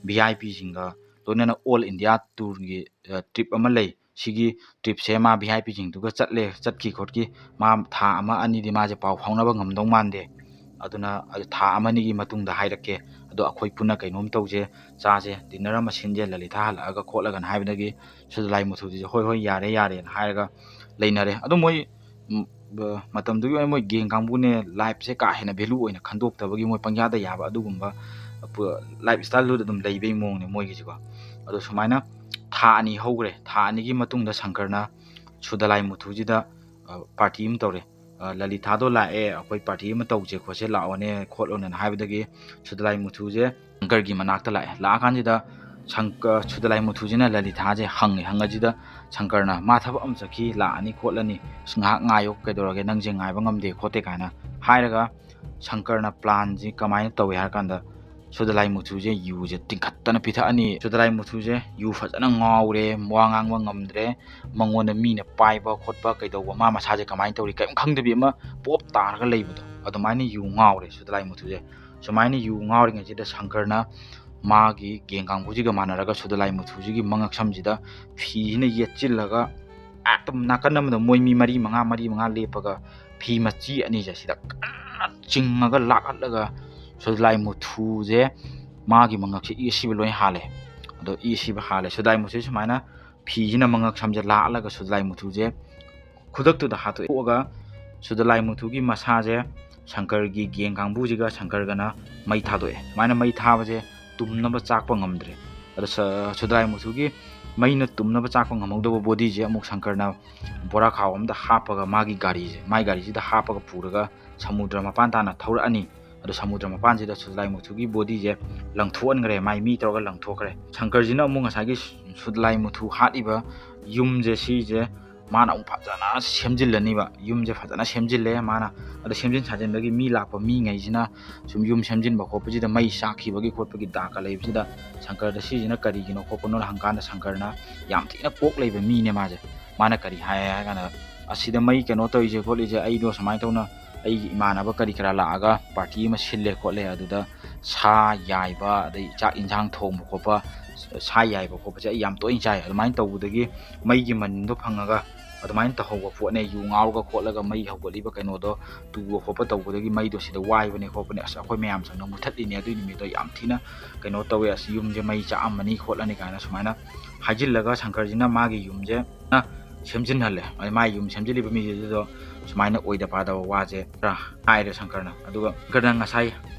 ꯚꯤ ꯑꯥꯏ ꯄꯤꯁꯤꯡꯒ ꯂꯣꯏꯅꯅ ꯑꯣꯜ ꯏꯟꯗꯤꯌꯥ ꯇꯨꯔꯒꯤ, ꯑ, ꯇ꯭ꯔꯤꯞ ꯑꯃ ꯂꯩ, ꯁꯤꯒꯤ ꯇ꯭ꯔꯤꯞꯁꯦ ꯃꯥ ꯚꯤ ꯑꯥꯏ ꯄꯤꯁꯤꯡꯗꯨꯒ ꯆꯠꯂꯦ, ꯆꯠꯈꯤ ꯈꯣꯠꯈꯤ, ꯃꯥ ꯊꯥ ꯑꯃ ꯑꯅꯤꯗꯤ ꯃꯥꯁꯦ ꯄꯥꯎ ꯐꯥꯎꯅꯕ ꯉꯝꯗꯧ ꯃꯥꯟꯗꯦ, ꯑꯗꯨꯅ ꯑꯩ ꯊꯥ ꯑꯃ ꯑꯅꯤꯒꯤ ꯃꯇꯨꯡꯗ ꯍꯥꯏꯔꯛꯀꯦ, ꯑꯗꯣ ꯑꯩꯈꯣꯏ ꯄꯨꯟꯅ ꯀꯩꯅꯣꯝ ꯇꯧꯁꯦ, ꯆꯥꯁꯦ, ꯗꯤꯟꯅꯔ ꯑꯃ ꯁꯤꯟꯁꯦ ꯂꯂꯤꯊꯥ ꯍꯜꯂꯛꯑꯒ ꯈꯣꯠꯂꯒꯅ ꯍꯥꯏꯕꯗꯒꯤ ꯁꯨꯗꯂꯥꯏ ꯃꯨꯊꯨꯁꯤꯁꯨ ꯍꯣꯏ ꯍꯣꯏ ꯌꯥꯔꯦ ꯌꯥꯔꯦꯅ ꯍꯥꯏꯔꯒ ꯂꯩꯅꯔꯦ꯫ ꯑꯗꯣ ꯃꯣꯏ ꯎꯝ, ꯕ-, ꯃꯇꯝꯗꯨꯒꯤ ꯑꯣꯏꯅ ꯃꯣꯏ ꯒꯦꯡ ꯀꯥꯡꯕꯨꯅꯦ ꯂꯥꯏꯐꯁꯦ ꯀꯥ ꯍꯦꯟꯅ ꯚꯦꯂꯨ ꯑꯣꯏꯅ ꯈꯟꯗꯣꯛꯇꯕꯒꯤ ꯃꯣꯏ ꯄꯪꯌꯥꯗ ꯌꯥꯕ ꯑꯗꯨꯒꯨꯝꯕ ꯄꯨ-, ꯂꯥꯏꯐ ꯏꯁꯇꯥꯏꯜꯗꯨꯗ ꯑꯗꯨꯝ ꯂꯩꯕꯩ ꯃꯑꯣꯡꯅꯦ ꯃꯣꯏꯒꯤꯁꯤꯀꯣ꯫ ꯑꯗꯣ ꯁꯨꯃꯥꯏꯅ ꯊꯥ ꯑꯅꯤ ꯍꯧꯈ꯭ꯔꯦ꯫ ꯊꯥ ꯑꯅꯤꯒꯤ ꯃꯇꯨꯡꯗ ꯁꯪꯀꯔꯅ ꯁꯨꯗꯂꯥꯏ ꯃꯨꯊꯨꯁꯤꯗ, ꯑ, ꯄꯥꯔꯇꯤ ꯑꯃ ꯇꯧꯔꯦ꯫ ꯑ, "ꯂꯂꯤꯊꯥꯗꯣ ꯂꯥꯛꯑꯦ, ꯑꯩꯈꯣꯏ ꯄꯥꯔꯇꯤ ꯑꯃ ꯇꯧꯁꯦ ꯈꯣꯠꯁꯦ, ꯂꯥꯛꯑꯣꯅꯦ ꯈꯣꯠꯂꯣꯅꯦꯅ" ꯍꯥꯏꯕꯗꯒꯤ ꯁꯨꯗꯂꯥꯏ ꯃꯨꯊꯨꯁꯦ ꯁꯪꯀꯔꯒꯤ ꯃꯅꯥꯛꯇ ꯂꯥꯛꯑꯦ꯫ ꯂꯥꯛꯑꯀꯥꯟꯁꯤꯗ ꯁꯪꯀ-, ꯁꯨꯗꯂꯥꯏ ꯃꯨꯊꯨꯁꯤꯅ ꯂꯂꯤꯊꯥꯁꯦ ꯍꯪꯉꯦ꯫ ꯍꯪꯉꯁꯤꯗ ꯁꯪꯀꯔꯅ, "ꯃꯥ ꯊꯕꯛ ꯑꯃ ꯆꯠꯈꯤ, ꯂꯥꯛꯑꯅꯤ ꯈꯣꯠꯂꯅꯤ, ꯑꯁ, ꯉꯥꯏꯍꯥꯛ ꯉꯥꯏꯌꯣ, ꯀꯩꯗꯧꯔꯒꯦ, ꯅꯪꯁꯦ ꯉꯥꯏꯕ ꯉꯝꯗꯦ ꯈꯣꯠꯇꯦ" ꯀꯥꯏꯅ ꯍꯥꯏꯔꯒ ꯁꯪꯀꯔꯅ ꯄ꯭ꯂꯥꯟꯁꯤ ꯀꯃꯥꯏꯅ ꯇꯧꯏ ꯍꯥꯏꯔ ꯀꯥꯟꯗ ꯁꯨꯗꯂꯥꯏ ꯃꯨꯊꯨꯁꯦ ꯌꯨꯁꯦ ꯇꯤꯡꯈꯠꯇꯅ ꯄꯤꯊꯛꯑꯅꯤ꯫ ꯁꯨꯗꯂꯥꯏ ꯃꯨꯊꯨꯁꯦ ꯌꯨ ꯐꯖꯅ ꯉꯥꯎꯔꯦ, ꯋꯥ ꯉꯥꯡꯕ ꯉꯝꯗ꯭ꯔꯦ, ꯃꯉꯣꯟꯗ ꯃꯤꯅ ꯄꯥꯏꯕ ꯈꯣꯠꯄ ꯀꯩꯗꯧꯕ, ꯃꯥ ꯃꯁꯥꯁꯦ ꯀꯃꯥꯏꯅ ꯇꯧꯔꯤ ꯀꯔꯤꯝ ꯈꯪꯗꯕꯤ ꯑꯃ ꯄꯣꯞ ꯇꯥꯔꯒ ꯂꯩꯕꯗꯣ, ꯑꯗꯨꯃꯥꯏꯅ ꯌꯨ ꯉꯥꯎꯔꯦ ꯁꯨꯗꯂꯥꯏ ꯃꯨꯊꯨꯁꯦ꯫ ꯁꯨꯃꯥꯏꯅ ꯌꯨ ꯉꯥꯎꯔꯤꯉꯩꯁꯤꯗ ꯁꯪꯀꯔꯅ ꯃꯥꯒꯤ ꯒꯦꯡ ꯀꯥꯡꯕꯨꯁꯤꯒ ꯃꯥꯟꯅꯔꯒ ꯁꯨꯗꯂꯥꯏ ꯃꯨꯊꯨꯁꯤꯒꯤ ꯃꯉꯛꯁꯝꯁꯤꯗ ꯐꯤꯁꯤꯅ ꯌꯦꯠꯁꯤꯜꯂꯒ ꯑꯗꯨꯝ ꯅꯥꯀꯟ ꯑꯃꯗ ꯃꯣꯏ ꯃꯤ ꯃꯔꯤ ꯃꯉꯥ, ꯃꯔꯤ ꯃꯉꯥ ꯂꯦꯞꯄꯒ ꯐꯤ ꯃꯆꯤ ꯑꯅꯤꯁꯦ ꯁꯤꯗ ꯀꯟꯅ ꯆꯤꯡꯉꯒ ꯂꯥꯛꯍꯜꯂꯒ ꯁꯨꯗꯂꯥꯏ ꯃꯨꯊꯨꯁꯦ ꯃꯥꯒꯤ ꯃꯉꯛꯁꯦ ꯏ ꯑꯁꯤꯕ ꯂꯣꯏ ꯍꯥꯜꯂꯦ꯫ ꯑꯗꯣ ꯏ ꯑꯁꯤꯕ ꯍꯥꯜꯂꯦ꯫ ꯁꯨꯗꯂꯥꯏ ꯃꯨꯊꯨꯁꯦ ꯁꯨꯃꯥꯏꯅ ꯐꯤꯁꯤꯅ ꯃꯉꯛꯁꯝꯁꯦ ꯂꯥꯛꯍꯜꯂꯒ ꯁꯨꯗꯂꯥꯏ ꯃꯨꯊꯨꯁꯦ ꯈꯨꯗꯛꯇꯨꯗ ꯍꯥꯠꯇꯣꯛꯑꯦ꯫ ꯊꯣꯛꯑꯒ ꯁꯨꯗꯂꯥꯏ ꯃꯨꯊꯨꯒꯤ ꯃꯁꯥꯁꯦ ꯁꯪꯀꯔꯒꯤ ꯒꯦꯡ ꯀꯥꯡꯕꯨꯁꯤꯒ ꯁꯪꯀꯔꯒꯅ ꯃꯩ ꯊꯥꯗꯣꯛꯑꯦ꯫ ꯁꯨꯃꯥꯏꯅ ꯃꯩ ꯊꯥꯕꯁꯦ ꯇꯨꯝꯅꯕ ꯆꯥꯛꯄ ꯉꯝꯗ꯭ꯔꯦ꯫ ꯑꯗ ꯁ-, ꯁꯨꯗꯂꯥꯏ ꯃꯨꯊꯨꯒꯤ ꯃꯩꯅ ꯇꯨꯝꯅꯕ ꯆꯥꯛꯄ ꯉꯝꯍꯧꯗꯕ ꯕꯣꯗꯤꯁꯦ ꯑꯃꯨꯛ ꯁꯪꯀꯔꯅ ꯕꯣꯔꯥ ꯈꯥꯎ ꯑꯃꯗ ꯍꯥꯞꯄꯒ ꯃꯥꯒꯤ ꯒꯥꯔꯤꯁꯦ, ꯃꯥꯒꯤ ꯒꯥꯔꯤꯁꯤꯗ ꯍꯥꯞꯄꯒ ꯄꯨꯔꯒ ꯁꯃꯨꯗ꯭ꯔ ꯃꯄꯥꯟ ꯇꯥꯅ ꯊꯧꯔꯛꯑꯅꯤ꯫ ꯑꯗꯣ ꯁꯃꯨꯗ꯭ꯔ ꯃꯄꯥꯟꯁꯤꯗ ꯁꯨꯗꯂꯥꯏ ꯃꯨꯊꯨꯒꯤ ꯕꯣꯗꯤꯁꯦ ꯂꯪꯊꯣꯛꯍꯟꯈ꯭ꯔꯦ, ꯃꯥꯏ ꯃꯤ ꯇꯧꯔꯒ ꯂꯪꯊꯣꯛꯈ꯭ꯔꯦ꯫ ꯁꯪꯀꯔꯁꯤꯅ ꯑꯃꯨꯛ ꯉꯁꯥꯏꯒꯤ ꯁꯨꯗꯂꯥꯏ ꯃꯨꯊꯨ ꯍꯥꯠꯂꯤꯕ ꯌꯨꯝꯁꯦ, ꯁꯤꯁꯦ ꯃꯥꯅ ꯑꯃꯨꯛ ꯐꯖꯅ ꯁꯦꯝꯖꯤꯜꯂꯅꯤꯕ꯫ ꯌꯨꯝꯁꯦ ꯐꯖꯅ ꯁꯦꯝꯖꯤꯜꯂꯦ ꯃꯥꯅ꯫ ꯑꯗꯣ ꯁꯦꯝꯖꯤꯟ ꯁꯥꯖꯤꯟꯕꯒꯤ ꯃꯤ ꯂꯥꯛꯄ ꯃꯤꯉꯩꯁꯤꯅ ꯁꯨꯝ ꯌꯨꯝ ꯁꯦꯝꯖꯤꯟꯕ ꯈꯣꯠꯄꯁꯤꯗ ꯃꯩ ꯆꯥꯛꯈꯤꯕꯒꯤ ꯈꯣꯠꯄꯒꯤ ꯗꯥꯛꯀ ꯂꯩꯕꯁꯤꯗ ꯁꯪꯀꯔꯗ ꯁꯤꯁꯤꯅ ꯀꯔꯤꯒꯤꯅꯣ ꯈꯣꯠꯄꯅꯣꯅ ꯍꯪꯀꯥꯟꯗ ꯁꯪꯀꯔꯅ ꯌꯥꯝ ꯊꯤꯅ ꯀꯣꯛ ꯂꯩꯕ ꯃꯤꯅꯦ ꯃꯥꯁꯦ꯫ ꯃꯥꯅ ꯀꯔꯤ ꯍꯥꯏ ꯍꯥꯏ ꯀꯥꯟꯗ, "ꯑꯁꯤꯗ ꯃꯩ ꯀꯩꯅꯣ ꯇꯧꯔꯤꯁꯦ ꯈꯣꯠꯂꯤꯁꯦ ꯑꯩꯗꯣ ꯁꯨꯃꯥꯏꯅ ꯇꯧꯅ ꯑꯩꯒꯤ ꯏꯃꯥꯟꯅꯕ ꯀꯔꯤ ꯀꯔꯥ ꯂꯥꯛꯑꯒ ꯄꯥꯔꯇꯤ ꯑꯃ ꯁꯤꯜꯂꯦ ꯈꯣꯠꯂꯦ, ꯑꯗꯨꯗ ꯁꯥ ꯌꯥꯏꯕ, ꯑꯗꯩ ꯆꯥꯛ ꯏꯟꯁꯥꯡ ꯊꯣꯡꯕ ꯈꯣꯠꯄ, ꯁꯥ ꯌꯥꯏꯕ ꯈꯣꯠꯄꯁꯦ ꯑꯩ ꯌꯥꯝ ꯇꯣꯏꯅ ꯆꯥꯏ꯫ ꯑꯗꯨꯃꯥꯏꯅ ꯇꯧꯕꯗꯒꯤ ꯃꯩꯒꯤ ꯃꯅꯤꯟꯗꯣ ꯐꯪꯉꯒ ꯑꯗꯨꯃꯥꯏꯅ ꯇꯧꯍꯧꯕ ꯄꯣꯠꯅꯦ꯫ ꯌꯨ ꯉꯥꯎꯔꯒ ꯈꯣꯠꯂꯒ ꯃꯩ ꯍꯧꯒꯠꯂꯤꯕ ꯀꯩꯅꯣꯗꯣ ꯇꯨꯕ ꯈꯣꯠꯄ ꯇꯧꯕꯗꯒꯤ ꯃꯩꯗꯣ ꯁꯤꯗ ꯋꯥꯏꯕꯅꯦ ꯈꯣꯠꯄꯅꯦ, ꯑꯁ ꯑꯩꯈꯣꯏ ꯃꯌꯥꯝ ꯆꯪꯅ ꯃꯨꯊꯠꯂꯤꯅꯦ ꯑꯗꯨꯏ ꯅꯨꯃꯤꯠꯇꯣ ꯌꯥꯝ ꯊꯤꯅ ꯀꯩꯅꯣ ꯇꯧꯋꯦ, ꯑꯁ ꯌꯨꯝꯁꯦ ꯃꯩ ꯆꯥꯛꯑꯝꯃꯅꯤ ꯈꯣꯠꯂꯅꯤ ꯀꯥꯏꯅ ꯁꯨꯃꯥꯏꯅ ꯍꯥꯏꯖꯤꯜꯂꯒ ꯁꯪꯀꯔꯁꯤꯅ ꯃꯥꯒꯤ ꯌꯨꯝꯁꯦ ꯁꯦꯝꯖꯤꯟꯍꯜꯂꯦ꯫ ꯑꯗꯩ ꯃꯥꯒꯤ ꯌꯨꯝ ꯁꯦꯝꯖꯤꯜꯂꯤꯕ ꯃꯤꯗꯨꯗꯣ ꯁꯨꯃꯥꯏꯅ ꯑꯣꯏꯗ ꯄꯥꯗꯕ ꯋꯥꯁꯦ ꯈꯔ ꯍꯥꯏꯔꯦ ꯁꯪꯀꯔꯅ꯫ ꯑꯗꯨꯒ ꯁꯪꯀꯔꯅ ꯉꯁꯥꯏ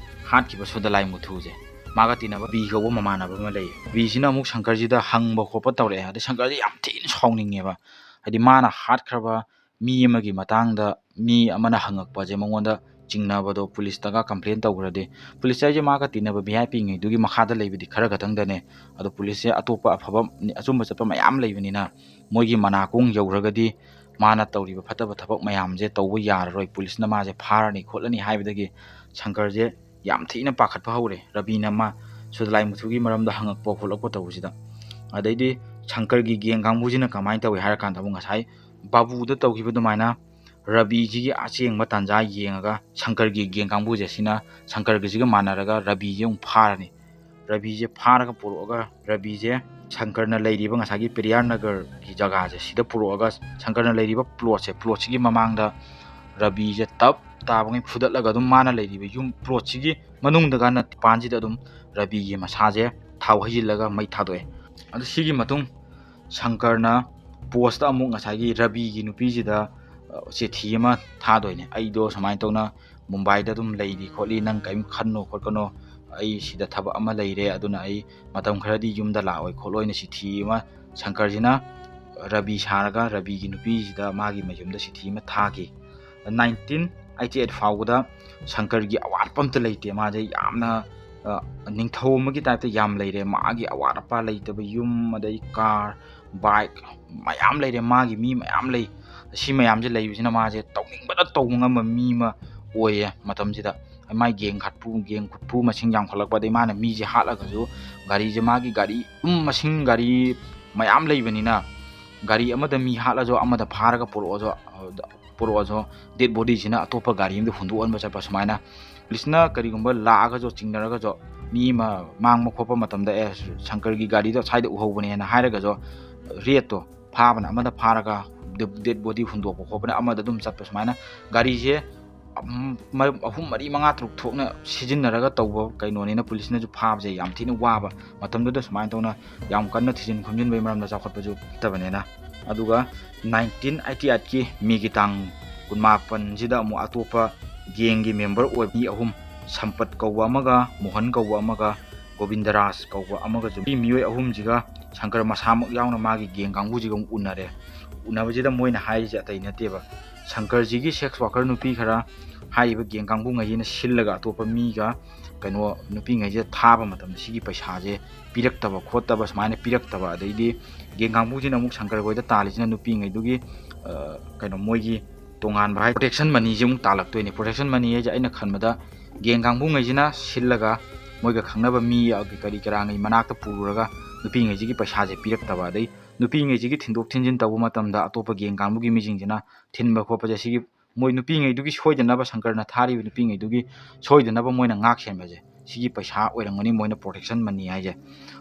ꯍꯥꯠꯈꯤꯕ ꯁꯨꯗꯂꯥꯏ ꯃꯨꯊꯨꯁꯦ, ꯃꯥꯒ ꯇꯤꯟꯅꯕ ꯕꯤ ꯀꯧꯕ ꯃꯃꯥꯟꯅꯕ ꯑꯃ ꯂꯩꯌꯦ꯫ ꯕꯤꯁꯤꯅ ꯑꯃꯨꯛ ꯁꯪꯀꯔꯁꯤꯗ ꯍꯪꯕ ꯈꯣꯠꯄ ꯇꯧꯔꯛꯑꯦ꯫ ꯑꯗꯩ ꯁꯪꯀꯔꯁꯤ ꯌꯥꯝ ꯊꯤꯅ ꯁꯥꯎꯅꯤꯡꯉꯦꯕ, ꯍꯥꯏꯗꯤ ꯃꯥꯅ ꯍꯥꯠꯈ꯭ꯔꯕ ꯃꯤ ꯑꯃꯒꯤ ꯃꯇꯥꯡꯗ ꯃꯤ ꯑꯃꯅ ꯍꯪꯉꯛꯄꯁꯦ, ꯃꯉꯣꯟꯗ ꯆꯤꯡꯅꯕꯗꯣ ꯄꯨꯂꯤꯁꯇꯒ ꯀꯝꯄ꯭ꯂꯦꯟ ꯇꯧꯈ꯭ꯔꯗꯤ, ꯄꯨꯂꯤꯁ ꯍꯥꯏꯁꯦ ꯃꯥꯒ ꯇꯤꯟꯅꯕ ꯚꯤ ꯑꯥꯏ ꯄꯤꯉꯩꯗꯨꯒꯤ ꯃꯈꯥꯗ ꯂꯩꯕꯗꯤ ꯈꯔ ꯈꯛꯇꯪꯗꯅꯦ꯫ ꯑꯗꯣ ꯄꯨꯂꯤꯁꯁꯦ ꯑꯇꯣꯞꯄ ꯑꯐꯕ, ꯑꯆꯨꯝꯕ ꯆꯠꯄ ꯃꯌꯥꯝ ꯂꯩꯕꯅꯤꯅ ꯃꯣꯏꯒꯤ ꯃꯅꯥꯀꯣꯡ ꯌꯧꯔꯒꯗꯤ ꯃꯥꯅ ꯇꯧꯔꯤꯕ ꯐꯠꯇꯕ ꯊꯕꯛ ꯃꯌꯥꯝꯁꯦ ꯇꯧꯕ ꯌꯥꯔꯔꯣꯏ, ꯄꯨꯂꯤꯁꯅ ꯃꯥꯁꯦ ꯐꯥꯔꯅꯤ ꯈꯣꯠꯂꯅꯤ ꯍꯥꯏꯕꯗꯒꯤ ꯁꯪꯀꯔꯁꯦ ꯌꯥꯝ ꯊꯤꯅ ꯄꯥꯈꯠꯄ ꯍꯧꯔꯦ꯫ ꯔꯕꯤꯅ ꯃꯥ ꯁꯨꯗꯂꯥꯏ ꯃꯨꯊꯨꯒꯤ ꯃꯔꯝꯗ ꯍꯪꯉꯛꯄ ꯈꯣꯠꯂꯛꯄ ꯇꯧꯕꯁꯤꯗ꯫ ꯑꯗꯩꯗꯤ ꯁꯪꯀꯔꯒꯤ ꯒꯦꯡ ꯀꯥꯡꯕꯨꯁꯤꯅ ꯀꯃꯥꯏꯅ ꯇꯧꯏ ꯍꯥꯏꯔ ꯀꯥꯟꯗ, ꯑꯃꯨꯛ ꯉꯁꯥꯏ ꯕꯥꯕꯨꯗ ꯇꯧꯈꯤꯕ ꯑꯗꯨꯃꯥꯏꯅ ꯔꯕꯤꯁꯤꯒꯤ ꯑꯆꯦꯡꯕ ꯇꯥꯟꯖꯥ ꯌꯦꯡꯉꯒ ꯁꯪꯀꯔꯒꯤ ꯒꯦꯡ ꯀꯥꯡꯕꯨꯁꯦ ꯁꯤꯅ ꯁꯪꯀꯔꯒꯤꯁꯤꯒ ꯃꯥꯟꯅꯔꯒ ꯔꯕꯤꯁꯦ ꯑꯃꯨꯛ ꯐꯥꯔꯅꯤ꯫ ꯔꯕꯤꯁꯦ ꯐꯥꯔꯒ ꯄꯨꯔꯛꯑꯒ ꯔꯕꯤꯁꯦ ꯁꯪꯀꯔꯅ ꯂꯩꯔꯤꯕ ꯉꯁꯥꯏꯒꯤ ꯄꯦꯔꯤꯌꯥꯔ ꯅꯒꯔꯒꯤ ꯖꯒꯥꯁꯦ ꯁꯤꯗ ꯄꯨꯔꯛꯑꯒ ꯁꯪꯀꯔꯅ ꯂꯩꯔꯤꯕ ꯄ꯭ꯂꯣꯠꯁꯦ, ꯄ꯭ꯂꯣꯠꯁꯤꯒꯤ ꯃꯃꯥꯡꯗ ꯔꯕꯤꯁꯦ ꯇꯞ ꯇꯥꯕꯉꯩ ꯐꯨꯗꯠꯂꯒ ꯑꯗꯨꯝ ꯃꯥꯅ ꯂꯩꯔꯤꯕ ꯌꯨꯝ ꯄ꯭ꯂꯣꯠꯁꯤꯒꯤ ꯃꯅꯨꯡꯗ ꯀꯥꯟꯅ ꯄꯥꯟꯁꯤꯗ ꯑꯗꯨꯝ ꯔꯕꯤꯒꯤ ꯃꯁꯥꯁꯦ ꯊꯥꯎ ꯍꯩꯖꯤꯜꯂꯒ ꯃꯩ ꯊꯥꯗꯣꯛꯑꯦ꯫ ꯑꯗꯨ ꯁꯤꯒꯤ ꯃꯇꯨꯡ ꯁꯪꯀꯔꯅ ꯄꯣꯁꯇ ꯑꯃꯨꯛ ꯉꯁꯥꯏꯒꯤ ꯔꯕꯤꯒꯤ ꯅꯨꯄꯤꯁꯤꯗ, ꯑ, ꯆꯤꯊꯤ ꯑꯃ ꯊꯥꯗꯣꯏꯅꯦ, "ꯑꯩꯗꯣ ꯁꯨꯃꯥꯏꯅ ꯇꯧꯅ ꯃꯨꯝꯕꯥꯏꯗ ꯑꯗꯨꯝ ꯂꯩꯔꯤ ꯈꯣꯠꯂꯤ, ꯅꯪ ꯀꯔꯤꯝ ꯈꯟꯅꯣ ꯈꯣꯠꯀꯅꯣ, ꯑꯩ ꯁꯤꯗ ꯊꯕꯛ ꯑꯃ ꯂꯩꯔꯦ, ꯑꯗꯨꯅ ꯑꯩ ꯃꯇꯝ ꯈꯔꯗꯤ ꯌꯨꯝꯗ ꯂꯥꯛꯑꯣꯏ ꯈꯣꯠꯂꯣꯏꯅ" ꯆꯤꯊꯤ ꯑꯃ ꯁꯪꯀꯔꯁꯤꯅ ꯔꯕꯤ ꯁꯥꯔꯒ ꯔꯕꯤꯒꯤ ꯅꯨꯄꯤꯁꯤꯗ ꯃꯥꯒꯤ ꯃꯌꯨꯝꯗ ꯆꯤꯊꯤ ꯑꯃ ꯊꯥꯈꯤ꯫ ꯅꯥꯏꯟꯇꯤꯟ ꯑꯩꯠꯇꯤ ꯑꯩꯠ ꯐꯥꯎꯕꯗ ꯁꯪꯀꯔꯒꯤ ꯑꯋꯥꯠꯄ ꯑꯝꯇ ꯂꯩꯇꯦ꯫ ꯃꯥꯁꯦ ꯌꯥꯝꯅ, ꯑ, ꯅꯤꯡꯊꯧ ꯑꯃꯒꯤ ꯇꯥꯏꯞꯇ ꯌꯥꯝ ꯂꯩꯔꯦ꯫ ꯃꯥꯒꯤ ꯑꯋꯥꯠ ꯑꯄꯥ ꯂꯩꯇꯕ ꯌꯨꯝ, ꯑꯗꯩ ꯀꯥꯔ, ꯕꯥꯏꯛ ꯃꯌꯥꯝ ꯂꯩꯔꯦ꯫ ꯃꯥꯒꯤ ꯃꯤ ꯃꯌꯥꯝ ꯂꯩ꯫ ꯁꯤ ꯃꯌꯥꯝꯁꯦ ꯂꯩꯕꯁꯤꯅ ꯃꯥꯁꯦ ꯇꯧꯅꯤꯡꯕꯗ ꯇꯧꯕ ꯉꯝꯕ ꯃꯤ ꯑꯃ ꯑꯣꯏꯌꯦ ꯃꯇꯝꯁꯤꯗ꯫ ꯃꯥꯏ ꯒꯦꯡ ꯈꯠꯄꯨ, ꯒꯦꯡ ꯈꯨꯠꯄꯨ ꯃꯁꯤꯡ ꯌꯥꯝꯈꯠꯂꯛꯄ, ꯑꯗꯩ ꯃꯥꯅ ꯃꯤꯁꯦ ꯍꯥꯠꯂꯒꯁꯨ ꯒꯥꯔꯤꯁꯦ, ꯃꯥꯒꯤ ꯒꯥꯔꯤ ꯌꯨꯝ ꯃꯁꯤꯡ ꯒꯥꯔꯤ ꯃꯌꯥꯝ ꯂꯩꯕꯅꯤꯅ ꯒꯥꯔꯤ ꯑꯃꯗ ꯃꯤ ꯍꯥꯠꯂꯁꯨ, ꯑꯃꯗ ꯐꯥꯔꯒ ꯄꯨꯔꯛꯑꯁꯨ, ꯄꯨꯔꯛꯑꯁꯨ, ꯗꯦꯠ ꯕꯣꯗꯤꯁꯤꯅ ꯑꯇꯣꯞꯄ ꯒꯥꯔꯤ ꯑꯃꯗ ꯍꯨꯟꯗꯣꯛꯍꯟꯕ ꯆꯠꯄ, ꯁꯨꯃꯥꯏꯅ ꯄꯨꯂꯤꯁꯅ ꯀꯔꯤꯒꯨꯝꯕ ꯂꯥꯛꯑꯒꯁꯨ, ꯆꯤꯡꯅꯔꯒꯁꯨ, ꯃꯤ ꯑꯃ ꯃꯥꯡꯕ ꯈꯣꯠꯄ ꯃꯇꯝꯗ, "ꯑꯦ, ꯁꯪꯀꯔꯒꯤ ꯒꯥꯔꯤꯗꯣ ꯁ꯭ꯋꯥꯏꯗ ꯎꯍꯧꯕꯅꯦꯅ" ꯍꯥꯏꯔꯒꯁꯨ, ꯔꯦꯠꯇꯣ ꯐꯥꯕꯅ ꯑꯃꯗ ꯐꯥꯔꯒ ꯗꯦꯗ ꯕꯣꯗꯤ ꯍꯨꯟꯗꯣꯛꯄ ꯈꯣꯠꯄꯅ ꯑꯃꯗ ꯑꯗꯨꯝ ꯆꯠꯄ, ꯁꯨꯃꯥꯏꯅ ꯒꯥꯔꯤꯁꯦ ꯑꯍꯨꯝ, ꯃ-, ꯑꯍꯨꯝ, ꯃꯔꯤ, ꯃꯉꯥ, ꯇꯔꯨꯛ ꯊꯣꯛꯅ ꯁꯤꯖꯤꯟꯅꯔꯒ ꯇꯧꯕ ꯀꯩꯅꯣꯅꯤꯅ ꯄꯨꯂꯤꯁꯅꯁꯨ ꯐꯥꯕꯁꯦ ꯌꯥꯝ ꯊꯤꯅ ꯋꯥꯕ꯫ ꯃꯇꯝꯗꯨꯗ ꯁꯨꯃꯥꯏꯅ ꯇꯧꯅ ꯌꯥꯝ ꯀꯟꯅ ꯊꯤꯖꯤꯟ ꯈꯣꯝꯖꯤꯟꯕꯒꯤ ꯃꯔꯝꯗ ꯆꯥꯎꯈꯠꯄꯁꯨ ꯐꯠꯇꯕꯅꯤꯅ꯫ ꯑꯗꯨꯒ nineteen eighty eight ꯀꯤ ꯃꯦꯒꯤ ꯇꯥꯡ ꯀꯨꯟꯃꯥꯄꯟꯁꯤꯗ ꯑꯃꯨꯛ ꯑꯇꯣꯞꯄ ꯒꯦꯡꯒꯤ ꯃꯦꯝꯕꯔ ꯑꯣꯏꯕ ꯃꯤ ꯑꯍꯨꯝ, ꯁꯝꯄꯠ ꯀꯧꯕ ꯑꯃꯒ, ꯃꯣꯍꯟ ꯀꯧꯕ ꯑꯃꯒ, ꯒꯣꯕꯤꯟꯗꯔꯥꯖ ꯀꯧꯕ ꯑꯃꯒꯁꯨ, ꯃꯤ ꯃꯤꯑꯣꯏ ꯑꯍꯨꯝꯁꯤꯒ ꯁꯪꯀꯔ ꯃꯁꯥꯃꯛ ꯌꯥꯎꯅ ꯃꯥꯒꯤ ꯒꯦꯡ ꯀꯥꯡꯕꯨꯁꯤꯒ ꯑꯃꯨꯛ ꯎꯅꯔꯦ꯫ ꯎꯅꯕꯁꯤꯗ ꯃꯣꯏꯅ ꯍꯥꯏꯔꯤꯁꯦ ꯑꯇꯩ ꯅꯠꯇꯦꯕ, ꯁꯪꯀꯔꯁꯤꯒꯤ ꯁꯦꯛꯁ ꯋꯥꯀꯔ ꯅꯨꯄꯤ ꯈꯔ ꯍꯥꯏꯔꯤꯕ ꯒꯦꯡ ꯀꯥꯡꯕꯨꯉꯩꯁꯤꯅ ꯁꯤꯜꯂꯒ ꯑꯇꯣꯞꯄ ꯃꯤꯒ ꯀꯩꯅꯣ ꯅꯨꯄꯤꯉꯩꯁꯤꯗ ꯊꯥꯕ ꯃꯇꯝꯗ ꯁꯤꯒꯤ ꯄꯩꯁꯥꯁꯦ ꯄꯤꯔꯛꯇꯕ ꯈꯣꯠꯇꯕ, ꯁꯨꯃꯥꯏꯅ ꯄꯤꯔꯛꯇꯕ, ꯑꯗꯩꯗꯤ ꯒꯦꯡ ꯀꯥꯡꯕꯨꯁꯤꯅ ꯑꯃꯨꯛ ꯁꯪꯀꯔ ꯈꯣꯏꯗ ꯇꯥꯜꯂꯤꯁꯤꯅ ꯅꯨꯄꯤꯉꯩꯗꯨꯒꯤ, ꯑ, ꯀꯩꯅꯣ, ꯃꯣꯏꯒꯤ ꯇꯣꯉꯥꯟꯕ ꯍꯥꯏ, ꯄ꯭ꯔꯣꯇꯦꯛꯁꯟ ꯃꯅꯤꯁꯦ ꯑꯃꯨꯛ ꯇꯥꯜꯂꯛꯇꯣꯏꯅꯦ꯫ ꯄ꯭ꯔꯣꯇꯦꯛꯁꯟ ꯃꯅꯤ ꯍꯥꯏꯁꯦ ꯑꯩꯅ ꯈꯟꯕꯗ ꯒꯦꯡ ꯀꯥꯡꯕꯨꯉꯩꯁꯤꯅ ꯁꯤꯜꯂꯒ ꯃꯣꯏꯒ ꯈꯪꯅꯕ ꯃꯤ ꯀꯔꯤ ꯀꯔꯥꯉꯩ ꯃꯅꯥꯛꯇ ꯄꯨꯔꯨꯔꯒ ꯅꯨꯄꯤꯉꯩꯁꯤꯒꯤ ꯄꯩꯁꯥꯁꯦ ꯄꯤꯔꯛꯇꯕ, ꯑꯗꯩ ꯅꯨꯄꯤꯉꯩꯁꯤꯒꯤ ꯊꯤꯟꯗꯣꯛ ꯊꯤꯟꯖꯤꯟ ꯇꯧꯕ ꯃꯇꯝꯗ ꯑꯇꯣꯞꯄ ꯒꯦꯡ ꯀꯥꯡꯕꯨꯒꯤ ꯃꯤꯁꯤꯡꯁꯤꯅ ꯊꯤꯟꯕ ꯈꯣꯠꯄꯁꯦ, ꯁꯤꯒꯤ ꯃꯣꯏ ꯅꯨꯄꯤꯉꯩꯗꯨꯒꯤ ꯁꯣꯏꯗꯅꯕ, ꯁꯪꯀꯔꯅ ꯊꯥꯔꯤꯕ ꯅꯨꯄꯤꯉꯩꯗꯨꯒꯤ ꯁꯣꯏꯗꯅꯕ ꯃꯣꯏꯅ ꯉꯥꯛ ꯁꯦꯟꯕꯁꯦ, ꯁꯤꯒꯤ ꯄꯩꯁꯥ ꯑꯣꯏꯔꯝꯒꯅꯤ ꯃꯣꯏꯅ ꯄ꯭ꯔꯣꯇꯦꯛꯁꯟ ꯃꯅꯤ ꯍꯥꯏꯁꯦ꯫